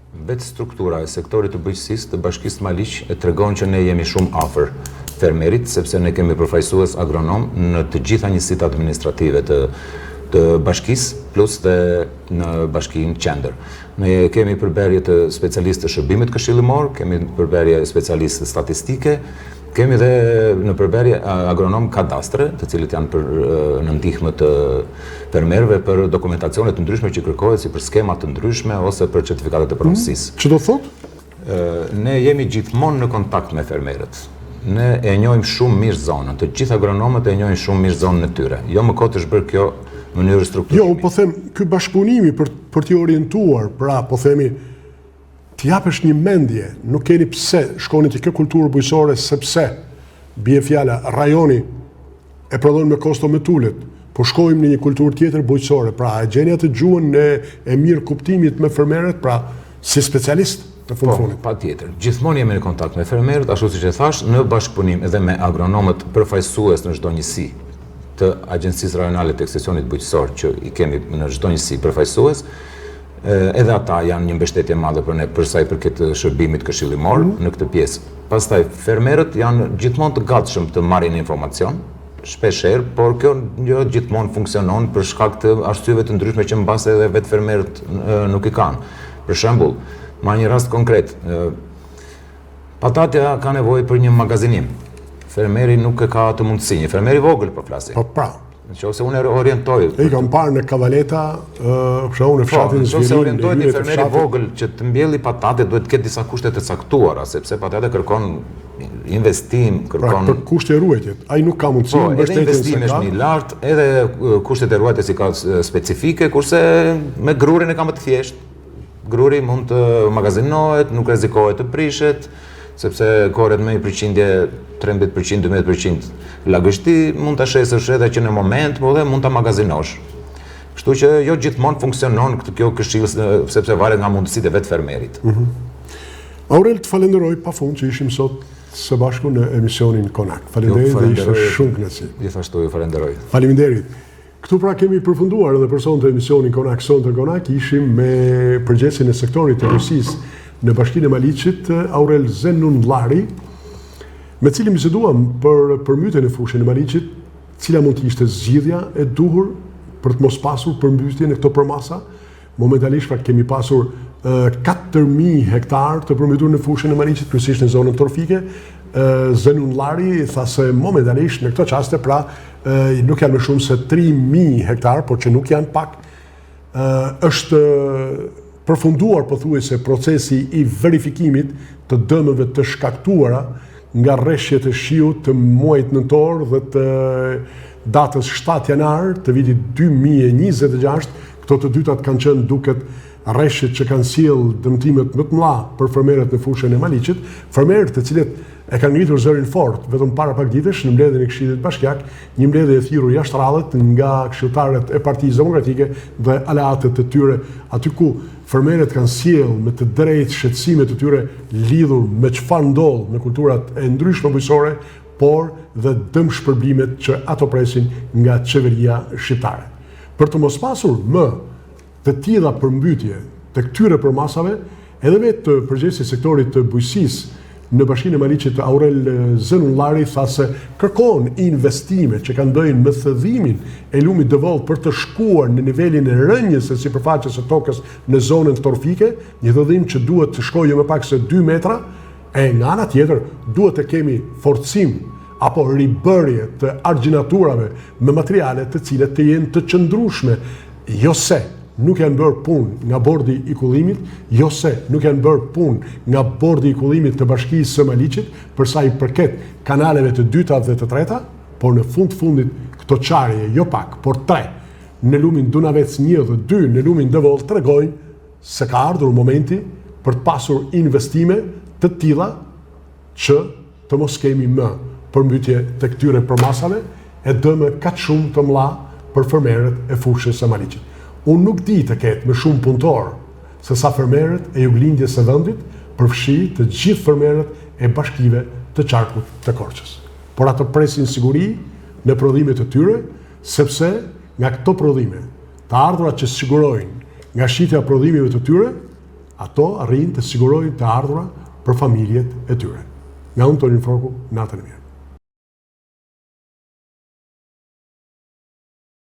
Vetë struktura e sektorit të bujqësisë të Bashkisë Maliq e tregon që ne jemi shumë afër fermerit, sepse ne kemi përfaqësues agronom në të gjitha njësitë administrative të të bashkisë, plus dhe në bashkinë qendër. Ne kemi përbërje të specialistë të shërbimit këshillimor, kemi përbërje specialistë statistike, Kemi dhe në përbërje agronom kadastre, të cilët janë për në ndihmë të fermerëve për dokumentacione të ndryshme që kërkohet si për skema të ndryshme ose për certifikatat e pronësisë. Mm, ç'do thotë? Ne jemi gjithmonë në kontakt me fermerët. Ne e njohim shumë mirë zonën, të gjithë agronomët e njohin shumë mirë zonën e tyre. Jo më kot është bërë kjo mënyrë strukturimi. Jo, unë po them, ky bashkëpunimi për për t'i orientuar, pra po themi T'i japësh një mendje, nuk keni pse shkoni te kjo kulturë bujqësore sepse, bie fjala, rajoni e prodhon me kosto më të ulët, po shkojmë në një kulturë tjetër bujqësore. Pra, e gjeni atë gjuhën e, e mirëkuptimit me fermerët, pra si specialist në fund po, fundit. Patjetër. Gjithmonë jemi në kontakt me fermerët, ashtu siç e thashë, në bashkëpunim edhe me agronomët përfaqësues në çdo njësi të Agjencisë Rajonale të Ekstensionit Bujqësor që i kemi në çdo njësi përfaqësues, Edhe ata janë një mbështetje e madhe për ne për sa i përket shërbimit këshillimor mm -hmm. në këtë pjesë. Pastaj fermerët janë gjithmonë të gatshëm të marrin informacion, shpesh herë, por kjo jo gjithmonë funksionon për shkak të arsyeve të ndryshme që mbase edhe vetë fermerët nuk i kanë. Për shembull, marr një rast konkret, patatja ka nevojë për një magazinim. Fermeri nuk e ka atë mundësi, një fermer i vogël po flasim. Po pra. Në qoftë se unë e orientoj... E i kam parë në Kavaleta, për shembull në po, fshatin Zvirin, në qoftë se orientoj një fermer i vogël që të mbjelli patate, duhet të ketë disa kushte të caktuara, sepse patate kërkon investim, pra, kërkon... Pra, për kushte e ruajtjes, ai nuk ka mundësi, po, edhe investimi është më i lartë, edhe kushtet e ruajtjes i ka specifike, kurse me grurin e ka më të thjeshtë. Gruri mund të magazinohet, nuk rrezikohet të prishet, sepse korret me një përqindje 13%, 12% lagështi, mund ta shesësh edhe që në moment, po dhe mund ta magazinosh. Kështu që jo gjithmonë funksionon këtë kjo këshillë sepse varet nga mundësitë e vetë fermerit. Mm -hmm. Aurel, të falenderoj pa fund që ishim sot së bashku në emisionin Konak. Faleminderit dhe ishte shumë kënaqësi. Gjithashtu ju falenderoj. Faleminderit. Këtu pra kemi përfunduar edhe për sonte emisionin Konak Sonte Konak, ishim me përgjegjësin e sektorit të bujqësisë në Bashkinë e Maliqit, Aurel Zenunllari, me cilin biseduam për përmbytjen në fushën e Maliqit, cila mund të ishte zgjidhja e duhur për të mos pasur përmbytje në këto përmasa, Momentalisht pra kemi pasur 4.000 hektar të përmbytur në fushën e Maliqit, kryesisht në zonën torfike. Zenunllari tha se momentalisht në këto çaste pra nuk janë më shumë se 3.000 hektar, por që nuk janë pak, është përfunduar pothuajse procesi i verifikimit të dëmeve të shkaktuara nga reshjet e shiut të muajit nëntor dhe të datës 7 janar të vitit 2026, këto të dytat kanë qenë duket reshjet që kanë sjellë dëmtimet më të mëdha për fermerët në fushën e Maliqit, fermerë të cilët e kanë ngritur zërin fort vetëm para pak ditësh në mbledhjen e Këshillit Bashkiak, një mbledhje e thirrur jashtë radhët nga këshilltarët e Partisë Demokratike dhe aleatët e tyre, aty ku Fermerët kanë sjellë me të drejtë shqetësimet e tyre lidhur me çfarë ndodh me kulturat e ndryshme bujqësore, por dhe dëmshpërblimet që ato presin nga qeveria shqiptare. Për të mos pasur më të tilla përmbytje të këtyre përmasave, edhe vetë përgjegjësi i sektorit të bujqësisë në Bashkinë e Maliqit Aurel Zenunllari tha se kërkohen investime që kanë të bëjnë me thellimin e lumit Devoll për të shkuar në nivelin e rënies së sipërfaqes së tokës në zonën torfike, një thellim që duhet të shkojë jo më pak se 2 metra, e nga ana tjetër duhet të kemi forcim apo ribërje të argjinaturave me materiale të cilat të jenë të qëndrueshme, jo se nuk janë bërë punë nga bordi i kullimit, jo se nuk janë bërë punë nga bordi i kullimit të bashkisë së Maliqit, për sa i përket kanaleve të dyta dhe të treta, por në fund të fundit këto çarje, jo pak, por tre, në lumin Dunavec 1 dhe 2 në lumin Devoll tregojnë se ka ardhur momenti për të pasur investime të tilla që të mos kemi më përmbytje të këtyre përmasave e dëme kaq shumë të mëdha për fermerët e fushës së Maliqit. Unë nuk di të ketë më shumë punëtorë se sa fermerët e juglindjes së vendit, përfshi të gjithë fermerët e bashkive të qarkut të Korçës. Por ato presin siguri në prodhimet e tyre. Sepse nga këto prodhime, të ardhurat që sigurojnë nga shitja e prodhimeve të tyre, ato arrijnë të sigurojnë të ardhura për familjet e tyre. Nga unë Tonin Frroku, natën e mirë.